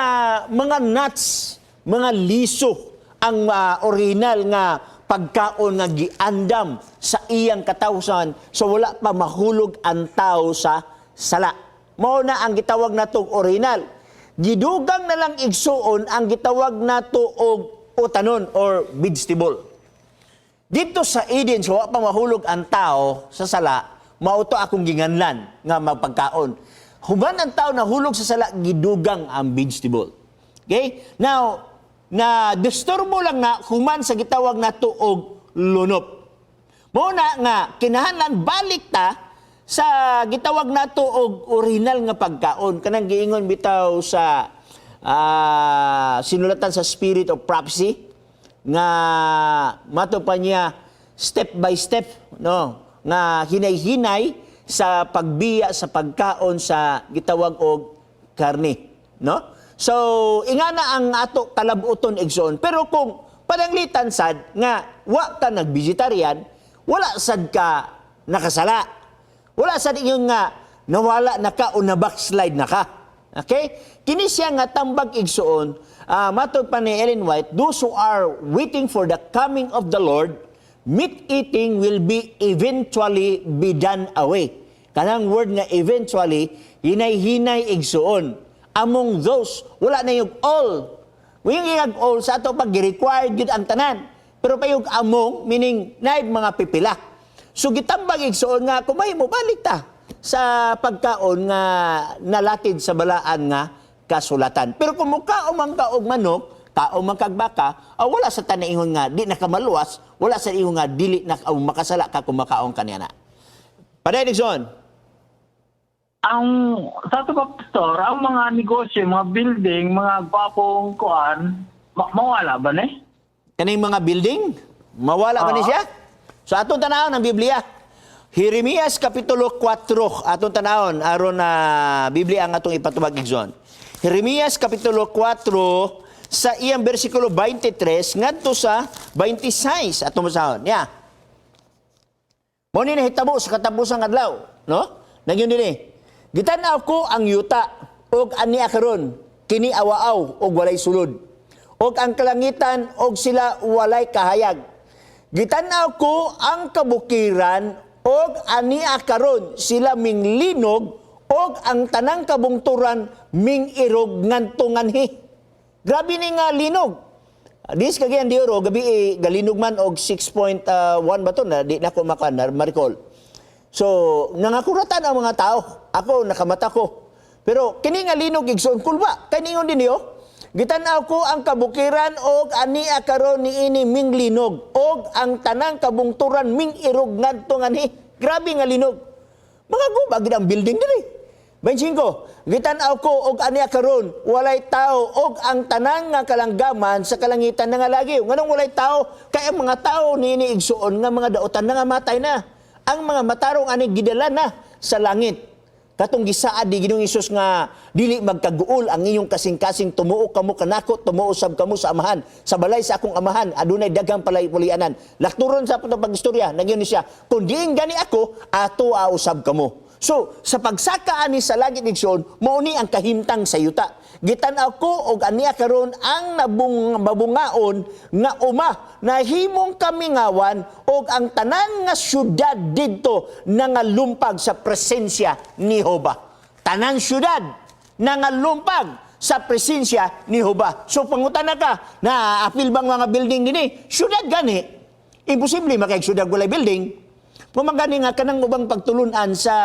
mga nuts, mga liso ang original nga pagkaon nga giandam sa iyang katawsan so wala pa mahulog ang tao sa sala. Mao na ang gitawag natong original. Gidugang na lang, igsuon, ang gitawag nato og utanon or vegetable. Dito sa Eden, so wa pa mahulog ang tao sa sala, mao to akong ginganlan nga magpagkaon. Human ang tao nahulog sa sala, gidugang ang vegetable. Okay? Now, na disturbo lang na human sa gitawag na tuog lunop. Mao na nga kinahanglan balik ta sa gitawag nato og original nga pagkaon, kanang giingon bitaw sa sinulatan sa Spirit of Prophecy nga mato pa niya step by step, no, nga hinay-hinay sa pagbiya sa pagkaon sa gitawag og karne, no? So ingana ang ato kalabuton, igsoon, pero kung pananglitan sad nga wa ka nag-vegetarian, wala sad ka nakasala, wala sad ingon nga Nawala na ka o na backslide na ka. Okay? Kini siya nga tambag, igsuon, matod pa ni Ellen White, those who are waiting for the coming of the Lord, meat eating will be eventually be done away. Kanang word nga "eventually", hinay-hinay, igsuon. Among those, wala na yung "all". Yung ingag "all" sa ato pag required gyud ang tanan. Pero pa yung "among", meaning naay mga pipila. So gitambag, igsuon, nga kumay mo balik ta sa pagkaon nga nalatid sa balaan nga kasulatan. Pero kung mukaon man ka og manok, kaon man kag baka, wala sa tanaingon nga di na ka maluwas, wala sa ingon nga dili na makasala ka kung makaon kaniya na. Padayon, igsoon. Ang sa ato pa, pastor, ang mga negosyo, mga building, mga gwapong kuan, mawala ba ni? Kaning mga building, mawala ba ni Oo. siya? So atong tanawon ang Biblia. Jeremias Kapitulo 4, atong tanawon aron na Biblia ang atong ipatubag, igsoon. Jeremias Kapitulo 4 sa iyang bersikulo 23 ngadto sa 26 atong basahon. Ya. Mao ni nahitabo sa katapusang adlaw, no? Nagyun dinhi. Gitan-aw ko ang yuta ug ania karon kini awaaw og walay sulod. Og ang kalangitan og sila walay kahayag. Gitan-aw ko ang kabukiran og ania karon sila minglinog og ang tanang kabungturan ming-irog ngadto nganhi. Grabe ni nga linog. Dis Cagayan de Oro, gabi eh, galinog man og 6.1 ba to na di na ko makan na ma-recall. So, nangakuratan ang mga tao. Ako nakamata ko. Pero kini nga linog, igsoon, kulba. Kay ningon din niyo. Gitan-aw ko ang kabukiran og ania karon niini minglinog og ang tanang kabungturan ming-irog ngadto nganhi. Grabe nga linog. Mga guba gid ang building diri. 25. Gitan-aw ko og ania karon walay tao og ang tanan nga kalanggaman sa kalangitan nangalagi. Nganong walay tao? Kay ang mga tao niini, igsuon, nga mga dautan nangamatay na. Ang mga matarong ani gidala na sa langit. Katong gisaad ni Ginoong Hesus nga dili magkaguol ang inyong kasing-kasing, tumuo kamo kanako, tumuo sab kamo sa Amahan. Sa balay sa akong Amahan adunay daghang palay-pulianan. Lakturon sa atong pag-istorya, nagyun ni siya, kung diin gani ako, ato usab kamo. So, sa pagsaka ani sa langit, igsoon, mao ni ang kahimtang sa yuta. Gitan-aw ko og ania karon ang nabung mabungaon nga uma nahimong kamingawan og ang tanan nga syudad didto nangalumpag sa presensya ni Jehova. Tanan syudad nangalumpag sa presensya ni Jehova. So pangutana ka, na apil bang mga building dinhi? Syudad gani. Imposible makay syudad walay building. Pumagani nga kanang ubang pagtulunan sa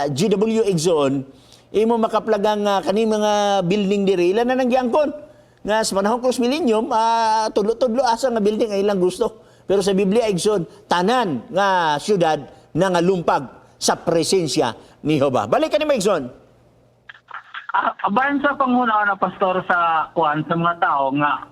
GW, igsoon, imo makaplagang nga kani mga building diri ila na nang giangkon. Nga sa panahon Cross Millennium, tudlo-tudlo asa nga building ay ilang gusto. Pero sa Biblia, igsoon, tanan nga syudad nangalumpag sa presensya ni Jehova. Balik ka ni igsoon. Abayon sa panghuna-una, pastor, sa kuan sa mga tao nga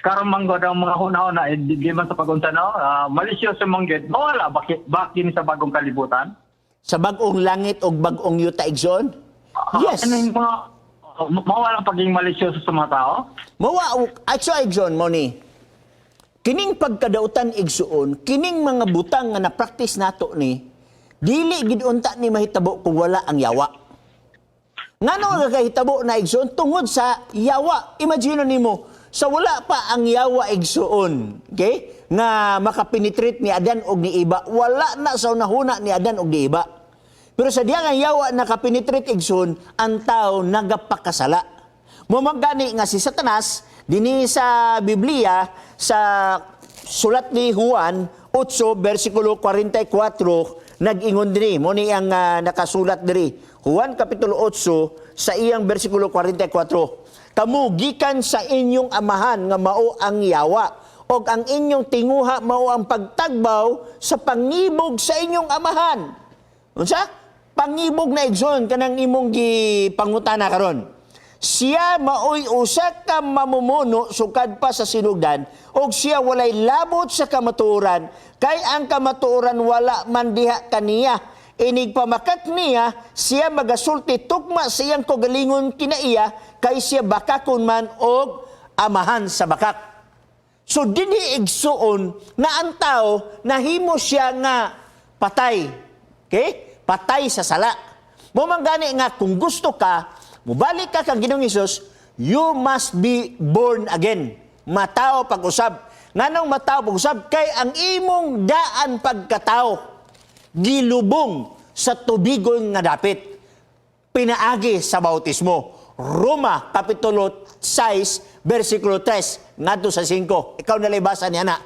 karon man gud ang mga huna-huna eh, di man sa pagunta no, malisyoso man gyud, mawala ba, ba kini sa bagong kalibutan? Sa bag-ong langit o bag-ong yuta, igsoon? Yes. Ano yung mga mawala ang pagiging malisyoso sa mga tao? Mawa actually, igsoon, mo ni. Kining pagkadautan, igsuon, kining mga butang nga na-practice nato ni, dili gid unta ni mahitabo kung wala ang yawa. Ngano nga kahitabo na, igsuon? Tungod sa yawa. Imagine nimo, sa wala pa ang yawa, igsuon, okay? Nga makapenetrate ni Adan og ni Eva, wala na sa unahuna ni Adan og ni Eva. Pero sa diya nga yawa nakapenetrate, igsuon, ang tao nagapakasala. Mao man gani nga si Satanas dinhi sa Biblia, sa sulat ni Juan 8 bersikulo 44, nag-ingon dinhi. Mo ni ang nakasulat diri. Juan Kapitulo 8 sa iyang bersikulo 44. Kamu gikan sa inyong amahan nga mao ang yawa og ang inyong tinguha mao ang pagtagbaw sa pangibog sa inyong amahan. Unsa? Pangibog na, igsoon, kanang imong gipangutana karon. Siya maoy usa ka mamumuno sukad pa sa sinugdan og siya walay labot sa kamatuoran kay ang kamatuoran wala man diha kaniya. Inig pamakak niya, siya magasulti tukma sa iyang kaugalingon kinaiya kay siya bakakon man og amahan sa bakak. So dinhi, igsuon, na ang tao nahimo siya nga patay. Okay? Patay sa sala. Mao man gani nga kung gusto ka, mubalik ka kang Ginoong Hesus, you must be born again. Matao pag-usab. Nganong matao pag-usab? Kay ang imong daan pagkatao, gilubong sa tubigon nga dapit pinaagi sa bautismo. Roma, Kapitulo 6, versikulo 3, ngadto sa 5. Ikaw na basa niya na.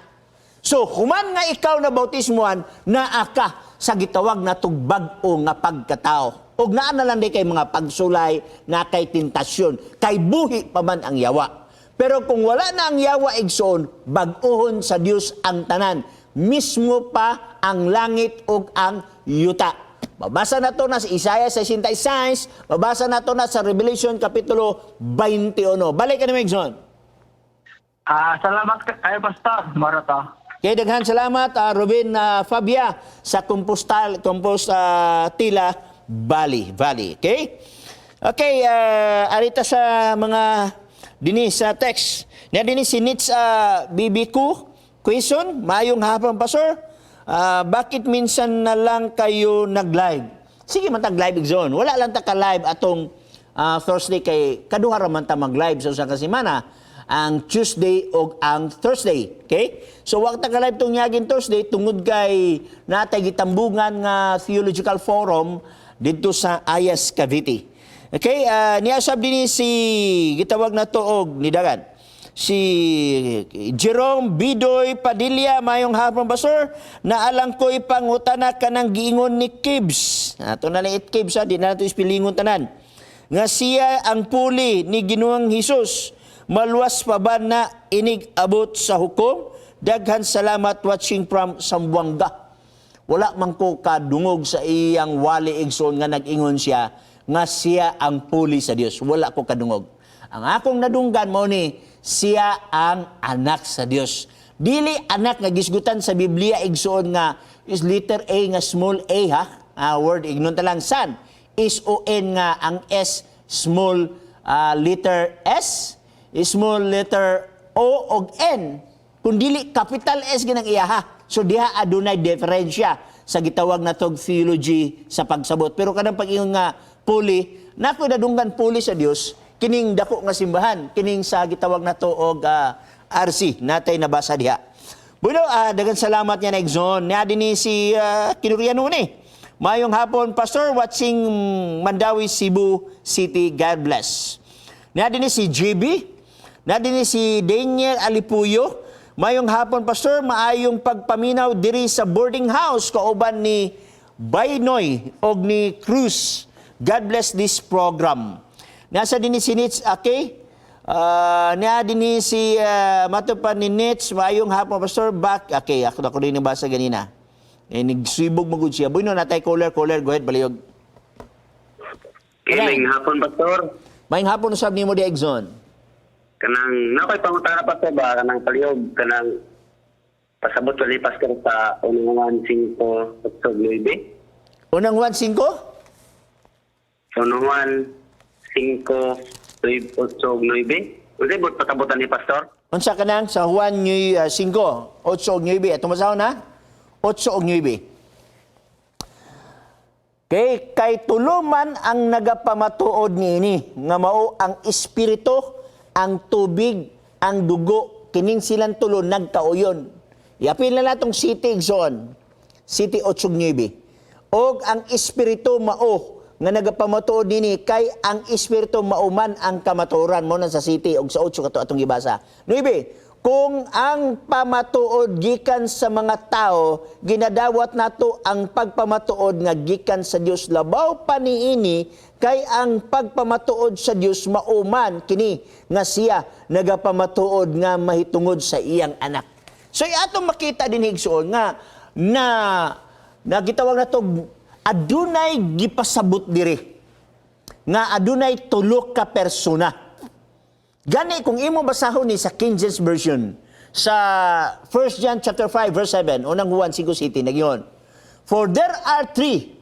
So, human nga ikaw na bautismoan, naa ka sa gitawag na bag-o nga pagkatao. Og naa na lang di kay mga pagsulay, na kay tentasyon, kay buhi pa man ang yawa. Pero kung wala na ang yawa, igsoon, bag-ohon sa Dios ang tanan. Mismo pa ang langit ug ang yuta. Mabasa na to na sa Isaiah 66, mabasa na to na sa Revelation Kapitulo 21. Balik ka na, igsoon. Salamat kayo, Pastor. Marata. Kay daghan salamat, Ruben Fabia sa Compostal Compost Tila Valley Valley. Okay? Okay, arita sa mga dinhi sa text. Na dinhi si Nitz BBQ Quezon, maayong hapon, Pastor. Bakit minsan na lang kayo nag-live? Sige man tag live, igsoon. Wala lang ta ka live atong Thursday kay kaduha ra man ta mag-live sa usa ka semana, ang Tuesday o ang Thursday. Okay? So wa ta ka live tong niaging Thursday tungod kay natay gitambungan nga theological forum didto sa Ayas, Cavite. Okay, niya sab dinhi si gitawag na to og nidagan. Si Jerome Bidoy Padilla, mayong hapon, Pastor. Naalang ko'y pangutana kanang giingon ni Kibbs. Ato na lang it Kibbs ha, di na nato ispilingon tanan. Nga siya ang puli ni Ginoong Hesus. Maluwas pa ba na inig abot sa hukom? Daghan salamat, watching from Zamboanga. Wala man ko kadungog sa iyang wali, igsoon, nga nag-ingon siya nga siya ang puli sa Dios. Wala ko kadungog. Ang akong nadunggan mo ni siya ang anak sa Dios. Dili anak nga gisgutan sa Biblia, igsoon, nga is letter A nga small a ha. Word ignon ta lang son. S O N nga ang S small letter S, small letter O og N. Kung dili capital S ginang iya ha. So diha adunay diferensya sa gitawag na tog theology sa pagsabot. Pero kanang pag-ingon nga puli, nako nadunggan puli sa Dios kining dako nga simbahan, kining sa gitawag na to og RC natay nabasa diha. Bueno, daghang salamat niya na, igsoon. Niya din ni si Kinuriano ni. Mayong hapon, Pastor, watching Mandaue, Cebu City. God bless. Niya din ni si GB. Niya din ni si Daniel Alipuyo. Mayong hapon, Pastor, maayong pagpaminaw diri sa boarding house kauban ni Baynoy og ni Cruz. God bless this program. Nasa din ni si Nitz, okay? Niya din ni si mato pa ni Nitz, maayong hapon, Pastor, back. Okay, ako ako rin nabasa ganina. Eh, nagsibog magud siya. Bueno, natay caller, caller, go ahead, baliyog. Kiling hapon, Pastor. Maayong hapon usab nimo di, igsoon. Kanang nakoy pangutana, Pastor, ba kanang palihog kanang pasabot wali, Pastor, sa unang Juan 5 8 9. Unang Juan 5? Unang Juan 5 8 9. Unsay buot pasabotan ni Pastor? Unsa kanang sa Juan 5, 8 ug 9. Atong basahon ha? 8 ug 9. Kay tulo man ang nagapamatuod niini nga mao ang espiritu, ang tubig, ang dugo, kining silang tulo nagkauyon. Iapil na natong city, igsoon. City 8 ug 9. Og ang espiritu mao nga nagapamatuod nini kay ang espiritu mao man ang kamatuoran mo na sa city og sa 8 kato atong gibasa. 9. Kung ang pamatuod gikan sa mga tao, ginadawat nato ang pagpamatuod nga gikan sa Dios labaw pa niini kay ang pagpamatuod sa Dios mao man kini nga siya nagapamatuod nga mahitungod sa iyang anak. So atong makita din, igsoon, nga na nagitawag nato adunay gipasabot diri nga adunay tulo ka persona. Gani kung imo basahon ni sa King James Version sa 1 John chapter 5 verse 7, unang Juan 5 City nagyon. "For there are three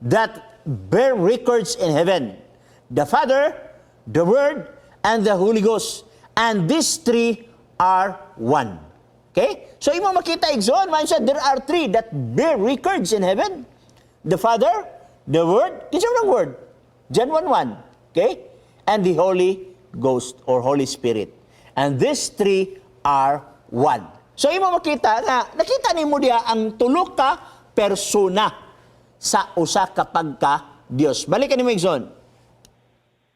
that bear records in heaven: the Father, the Word, and the Holy Ghost. And these three are one." Okay? So imo makita, igsoon, man siya, there are three that bear records in heaven. The Father, The Word, kinsa man ang Word? John 1:1. Okay? And the Holy Ghost or Holy Spirit. And these three are one. So imo makita nga nakita nimo diha ang tulo ka persona sa usa ka pagka Dios. Balik nimo, Igsoon.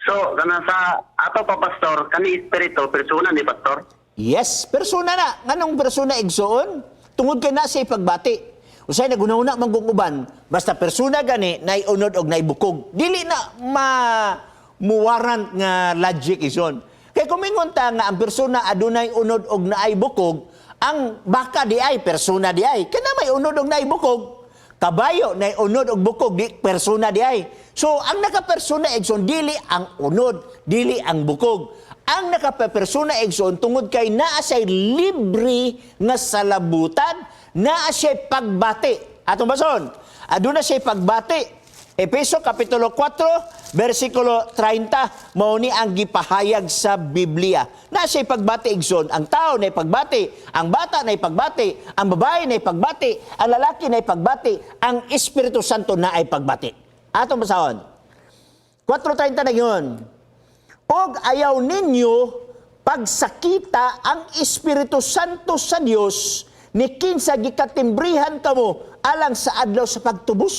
So, kanang sa ato pa, Pastor, kani Espiritu, persona ni, Pastor? Yes, persona na. Nganong persona, igsoon? Tungod kay na siya ipagbati. Usay naguna-una man kung uban, basta persona gani naiunod og naibukog. Dili na ma muwarant nga logic, igsoon. Kay kung mingon ta nga ang persona adunay unod og naay bukog, ang baka di ay persona di ay. Kana may unod og naay bukog. Kabayo na unod og bukog, di persona di ay. So ang nakapersona, igsoon, dili ang unod, dili ang bukog. Ang nakapersona, igsoon, tungod kay naa siya'y libre nga salabutan, naa siya'y pagbati. Atong bason, aduna siya'y pagbati. Epeso Kapitulo 4, versikulo 30, mao ni ang gipahayag sa Biblia. Na siya'y pagbati, igsoon, ang tao na pagbati, ang bata na pagbati, ang babae na pagbati, ang lalaki na pagbati, ang Espiritu Santo na ay pagbati. Atong basahon. 4:30 na yun. Og ayaw ninyo pagsakita ang Espiritu Santo sa Dios ni kinsa gikatimbrihan kamo alang sa adlaw sa pagtubos.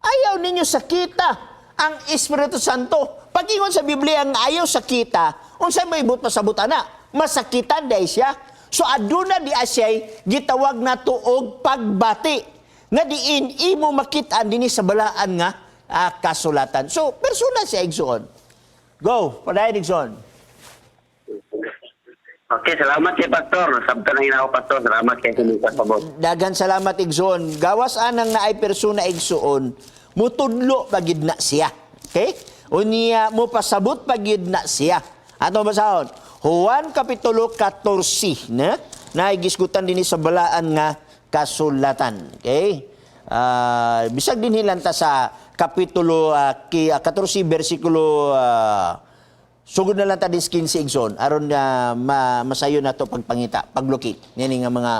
Ayaw ninyo sakita ang Espiritu Santo. Pag-ingon sa Biblia ang ayaw sakita, unsa may but pasabot ana? Masakitan dai siya. So aduna di asiyay gitawag na og pagbati nga diin imo makit-an dinhi sa balaan nga kasulatan. So persona siya, igsoon. Go, padayon, igsoon. Okay, salamat kay Pastor. Sabta na ako, Pastor. Salamat kay sa pasabot. Dagan salamat, igsoon. Gawas anang naay persona, igsoon, mutudlo pagid na siya. Okay? Unya mo pasabot pagid na siya. Ato basahon. Juan Kapitulo 14 na naigisgutan dinhi sa balaan nga kasulatan. Okay? Bisag dinhi lang ta sa kapitulo 14 bersikulo sugod na lang ta din 15, igsoon, aron na masayo na to pagpangita, paglukit nini nga mga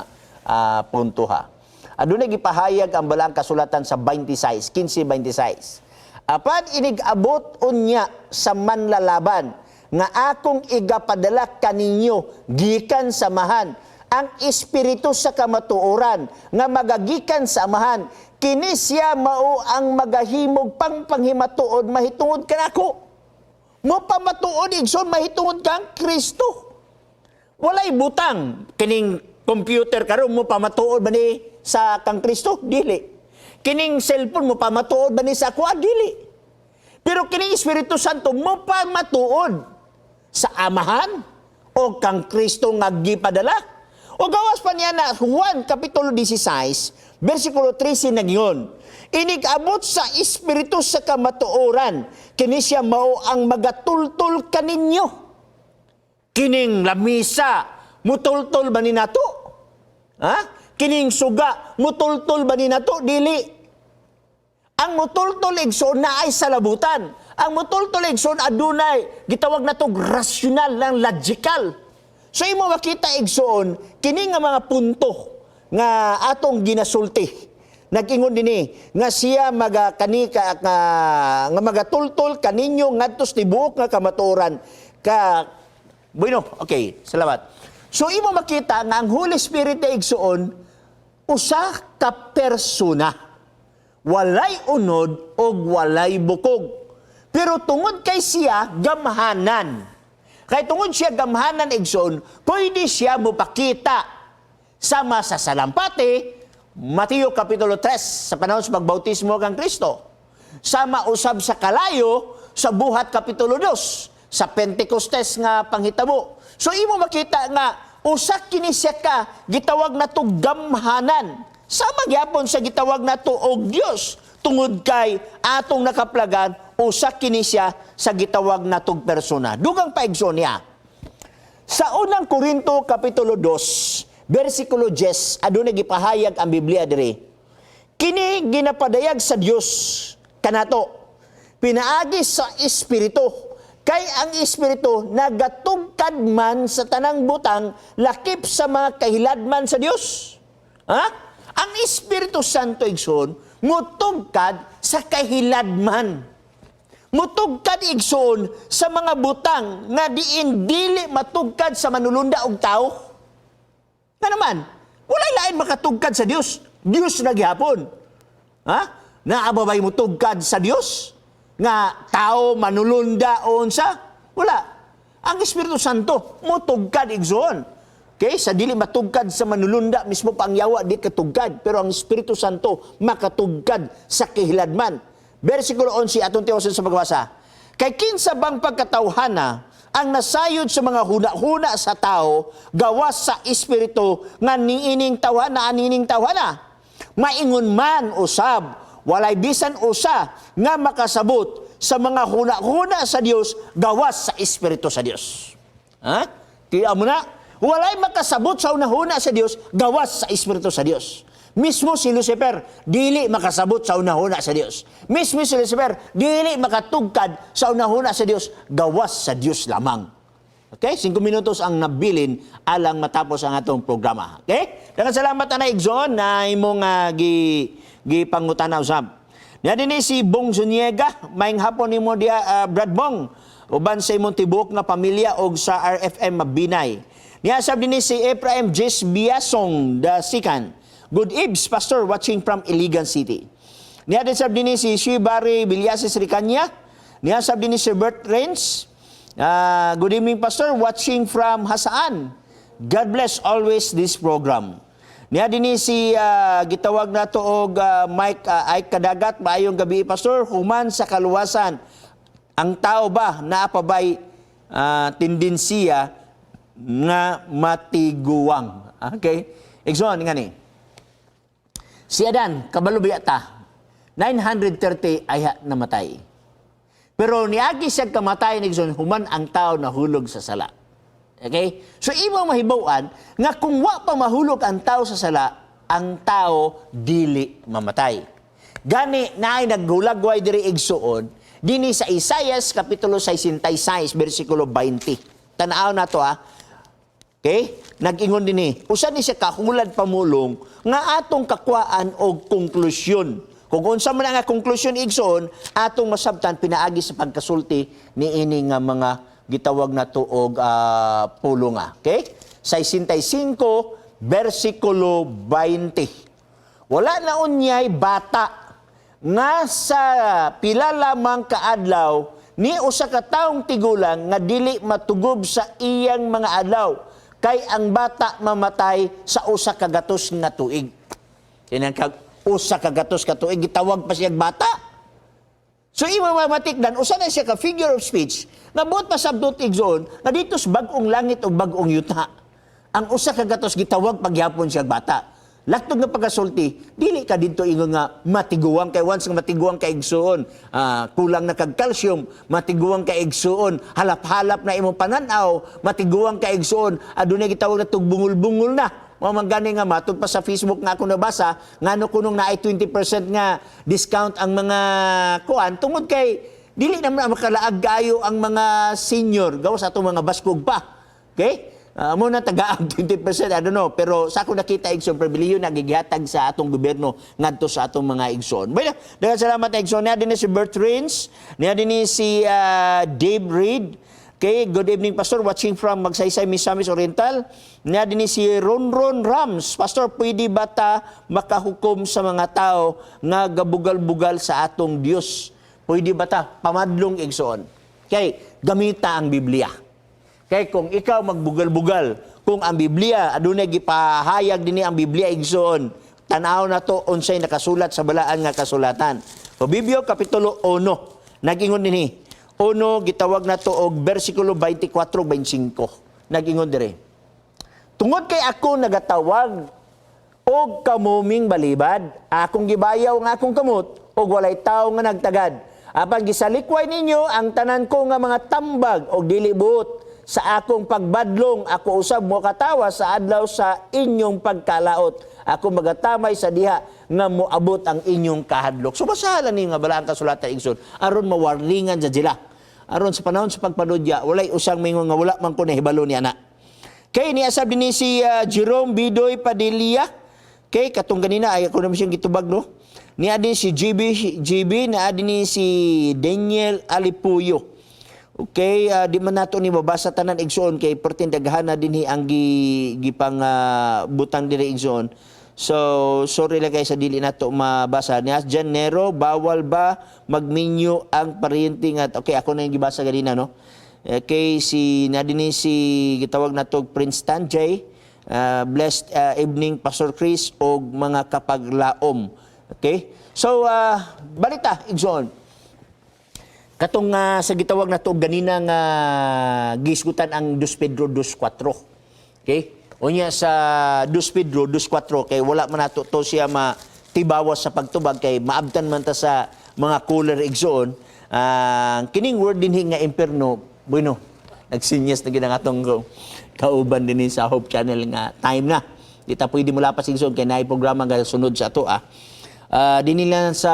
punto ha. Adunay gipahayag ang balaang kasulatan sa 26, 15:26. Apan inig-abot unya sa manlalaban nga akong igapadala kaninyo gikan sa Amahan, ang Espiritu sa kamatuoran nga magagikan sa Amahan, kini siya mao ang magahimog pangpanghimatuod mahitungod kanako. Mo pamatuod, igsoon, mahitungod kang Kristo. Walay butang kining computer karon mo pamatuod ba ni sa kang Kristo? Dili. Kining cellphone mo pamatuod ba ni sa ako? Ah, dili. Pero kining Espiritu Santo mo pamatuod sa Amahan o kang Kristo nga gipadala. O gawas pa niya na Juan Kapitulo 16, versikulo 13 nagyon. Inig-abot sa Espiritu sa kamatuoran, kini siya mao ang magatultol kaninyo. Kining lamisa, mutultol ba ni nato? Ha? Kining suga, mutultol ba ni nato? Dili. Ang mutultol, igsoon, na ay salabutan. Ang mutultol, igsoon, adunay gitawag na to rational lang logical. So imo makita, igsoon, kini nga mga punto nga atong ginasulti. Nag-ingon dinhi nga siya maga kani ka, nga magatultol kaninyo ngadto sa tibuok nga kamatuoran ka. Bueno, okay, salamat. So imo makita nga ang Holy Spirit na, igsoon, usa ka persona. Walay unod og walay bukog. Pero tungod kay siya gamhanan. Kay tungod siya gamhanan, igsoon, pwede siya mopakita sama sa salampati, Mateo Kapitulo 3, sa panahon sa pagbautismo kang Kristo. Sama usab sa kalayo sa Buhat Kapitulo 2 sa Pentecostes nga panghitabo. So imo makita nga usa kini siya ka gitawag na to gamhanan. Sama gyapon sa gitawag na to og Dios tungod kay atong nakaplagan usa kini siya sa gitawag na tog persona. Dugang pa, igsoon niya. Sa Unang Korinto Kapitulo 2, versikulo 10, adunay gipahayag ang Biblia diri. Kini ginapadayag sa Dios kanato pinaagi sa Espiritu, kay ang Espiritu nagatungkad man sa tanang butang lakip sa mga kahiladman sa Dios. Ha? Ang Espiritu Santo, igsoon, Mutugkad sa kahiladman. Mutugkad, igsoon, sa mga butang nga diin dili matugkad sa manulunda og tao. Nga naman, walay lain makatugkad sa Dios. Dios na gihapon. Ha? Naa ba bay mutugkad sa Dios? Nga tao, manulunda o unsa? Wala. Ang Espiritu Santo mutugkad, igsoon. Okay? Sa dili matugkad sa manulunda, mismo pa ang yawa di katugkad. Pero ang Espiritu Santo makatugkad sa kahiladman. Versikulo 11, atong tiwasan sa pagbasa. Kay kinsa bang pagkatawhana ang nasayod sa mga huna-huna sa tao gawas sa espiritu nga niining tawhana, anining tawhana? Maingon man usab, walay bisan usa nga makasabot sa mga huna-huna sa Dios gawas sa espiritu sa Dios. Ha? Tiya mo na, walay makasabot sa hunahuna sa Dios gawas sa espiritu sa Dios. Mismo si Lucifer, dili makasabot sa hunahuna sa Dios. Mismo si Lucifer, dili makatugkad sa hunahuna sa Dios, gawas sa Dios lamang. Okay? 5 minutos ang nabilin alang matapos ang atong programa. Okay? Daghang salamat, anay igsoon, na imong gi gipangutana usab. Niya dinhi si Bong Zuniega, maayong hapon nimo diha, Brad Bong. Uban sa imong tibuok nga pamilya og sa RFM Mabinay. Niya sab dinhi si Ephraim Jess Biasong the Sikan. Good eves, Pastor, watching from Iligan City. Niya din sab dinhi si Shibari Vilyasis Ricanya. Niya sab dinhi si Bert Renz. Good evening, Pastor, watching from Jasaan. God bless always this program. Niya dinhi si gitawag nato og Mike Ike Kadagat, maayong gabi, Pastor, human sa kaluwasan. Ang tao ba naa pa bay tendensiya nga matiguang? Okay? Igsoon nga ni. Si Adan, kabalo biya ta, 930 ay namatay. Pero niagi siya kamatay, igsoon, human ang tao nahulog sa sala. Okay? So imo mahibaw-an nga kung wa pa mahulog ang tao sa sala, ang tao dili mamatay. Gani naay naghulagway diri, igsuon, dinhi sa Isaias kapitulo 66 bersikulo 20. Tan-aw na to ha. Okay? Nag-ingon dinhi. Usa ni siya kahulad pamulong nga atong kakuhaan og konklusyon. Kung unsa man nga konklusyon, igsoon, atong masabtan pinaagi sa pagkasulti niini nga mga gitawag na og pulong. Okay? 65 bersikulo 20. Wala na unyay bata nga sa pila lamang kaadlaw ni usa ka taong tigulang nga dili matugob sa iyang mga adlaw, kay ang bata mamatay sa 100 nga tuig. Kinang kag 100 ka tuig, gitawag pa siyang bata. So imo mamatikdan usa na siya ka figure of speech nga buot pasabdot, igsoon, nga dito sa bag-ong langit o bag-ong yuta. Ang 100 gitawag pagyapon siya bata. Laktog nga pagkasulti, dili ka didto ingon nga matiguang, kay once nga matiguang ka, igsuon, kulang na kag calcium, matiguang ka, igsuon, halap-halap na imong pananaw, matiguang ka, igsuon, adunay gitawag na tugbungol-bungol na. Mao man gani nga matod pa sa Facebook nga ako nabasa, ngano kunong naay 20% nga discount ang mga kuan, tungod kay dili naman makalaag kaayo ang mga senior gawas atong mga baskog pa. Okay? Mo na tagaang 20%, I don't know. Pero sa ako nakita, igsoon, pribilehiyo na gigihatag sa atong gobyerno ngadto sa atong mga igsoon. Bueno, daghang salamat, igsoon. Niya din si Bert Rins, niya din si Dave Reed. Okay, good evening, Pastor, watching from Magsaysay, Misamis Oriental. Niya din si Ron Ron Rams. Pastor, pwede ba ta makahukom sa mga tao nga gabugal-bugal sa atong Dios? Pwede ba ta? Pamadlong, igsoon. Okay, gamita ang Biblia. Kay kung ikaw magbugal-bugal, kung ang Biblia, adunay gipahayag dinhi ang Biblia, igsoon. Tan-aw na to unsay nakasulat sa balaan nga kasulatan. Proverbio kapitulo 1, nag-ingon dinhi. 1 gitawag na to og bersikulo 24 25. Nag-ingon dire. Tungod kay ako nagatawag og kamuming balibad, akong gibayaw ang akong kamot og walay tawo nga nagtagad. Apan gisalikway ninyo ang tanan ko nga mga tambag og dili buot sa akong pagbadlong, ako usab mo katawa sa adlaw sa inyong pagkalaot. Ako magatamay sa diha nga moabot ang inyong kahadlok. So basahan ninyo nga balaang kasulatan, igsoon, aron mawarningan sa sila. Aron sa panahon sa pagpanudya, walay usang mingon nga wala man ko nahibalo ni ana. Kay niya sab dinhi si Jerome Bidoy Padilla. Kay katong ganina ay ako naman siyang gitubag, no. Niya din si GB, GB naa din ni si Daniel Alipuyo. Okay, di man nato ni mabasa tanan, igsoon, kay perting daghan na dinhi ang gipang butang diri, igsoon. So sorry lang kay sa dili nato mabasa. Niya Jan Nero, bawal ba magminyo ang paryente nga? Okay, ako na yung gibasa ganina, no. Okay, si na dinhi si gitawag nato Prince Tanjay. Blessed evening, Pastor Chris og mga kapaglaom. Okay? So balita, igsoon. Katong sa gitawag nato ganina nga gisgutan ang 2 Pedro 2:4. Okay? Unya sa 2 Pedro 2:4 kay wala man nato to siya matibawas sa pagtubag kay maabtan man ta sa mga caller, igsoon. Ang kining word dinhi nga impierno, bueno, nagsinyas na gid ang atong kauban dinhi sa Hope Channel nga time na. Di ta pwede mo lapas, igsoon, kay naay programa nga sunod sa ato ah. Dinhi lang sa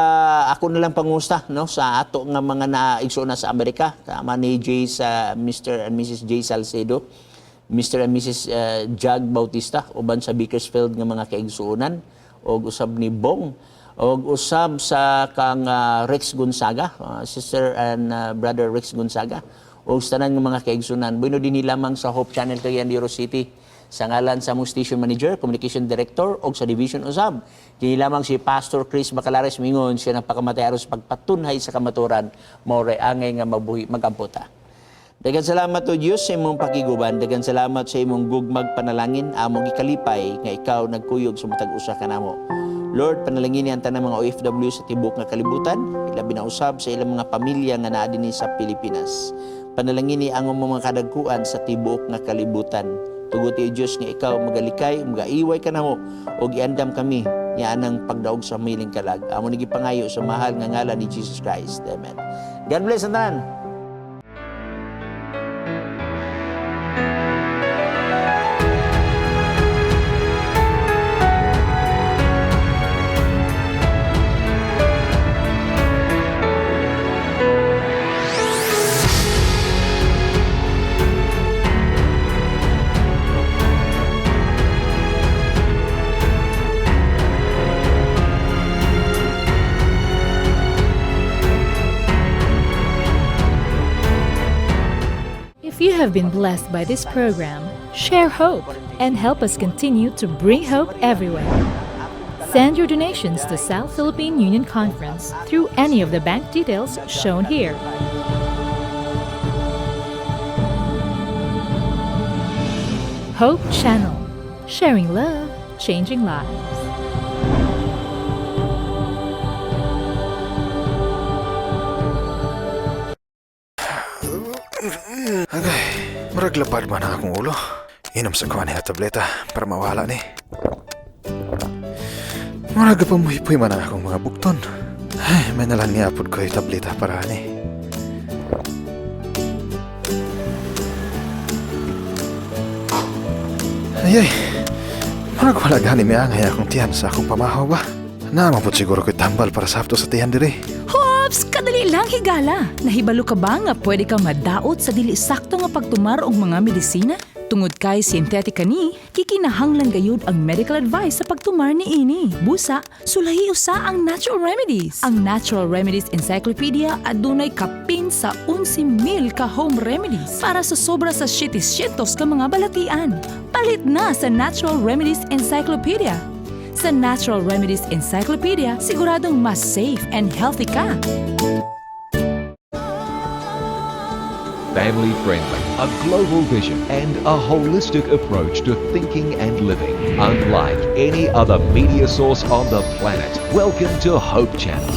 ako na lang pangusta, no, sa ato nga mga naigsoon na sa Amerika, tama ni Jay sa Mr. and Mrs. J Salcedo, Mr. and Mrs. Jag Bautista uban sa Bakersfield nga mga kaigsuonan og usab ni Bong og usab sa kang Rex Gonzaga, sister and brother Rex Gonzaga og sa tanan nga mga kaigsuonan. Bueno, dinhi lamang sa Hope Channel Cagayan de Oro City, sa ngalan sa among station manager, communication director og sa division usab. Kini lamang si Pastor Chris Bacalares mingon siya ng pakamatay aron sa pagpatunhay sa kamaturan, mao ray angay nga mabuhi magampo ta. Daghang salamat o Dios sa imong pakiguban, daghang salamat sa imong gugmag panalangin, among gikalipay nga ikaw nagkuyog sa matag usa kanamo. Lord, panalangin ang tanang mga OFW sa tibuok nga kalibutan, ilabi na usab sa ilang mga pamilya nga naa dinhi sa Pilipinas. Panalangin ang mga kadagkuan sa tibuok nga kalibutan. Tuguti, Diyos, nga ikaw magalikay, magaiway kanamo ug iandam kami niya anang pagdaog sa miling kalag. Amo ni gipangayo sa mahal nga ngalan ni Jesus Christ. Amen. God bless ang tanan. If you have been blessed by this program, share hope and help us continue to bring hope everywhere. Send your donations to South Philippine Union Conference through any of the bank details shown here. Hope Channel, sharing love, changing lives. Agay, murag lapad man ang akong ulo. Inom sa kuha niya tableta para mawala ni. Murag pamuhipoy man ang akong mga bukton. Ay, may nalang niya pud ko tableta para ani. Ay, ay, murag wala gani miangay akong tiyan sa akong pamahaw ba? Naa man pud siguro ko'y tambal para sa hapto sa tiyan diri. Hops! Kadali lang, higala! Nahibalo ka ba nga pwede kang madaot sa dili sakto nga pagtumar og mga medisina? Tungod kay synthetic kani, kikinahanglan gayud ang medical advice sa pagtumar ni ini. Busa, sulahi usa ang natural remedies. Ang Natural Remedies Encyclopedia adunay kapin sa 11,000 ka home remedies para sa sobra sa 700 ka mga balatian. Palit na sa Natural Remedies Encyclopedia. Sa Natural Remedies Encyclopedia, siguradong mas safe and healthy ka. Family friendly, a global vision, and a holistic approach to thinking and living. Unlike any other media source on the planet. Welcome to Hope Channel.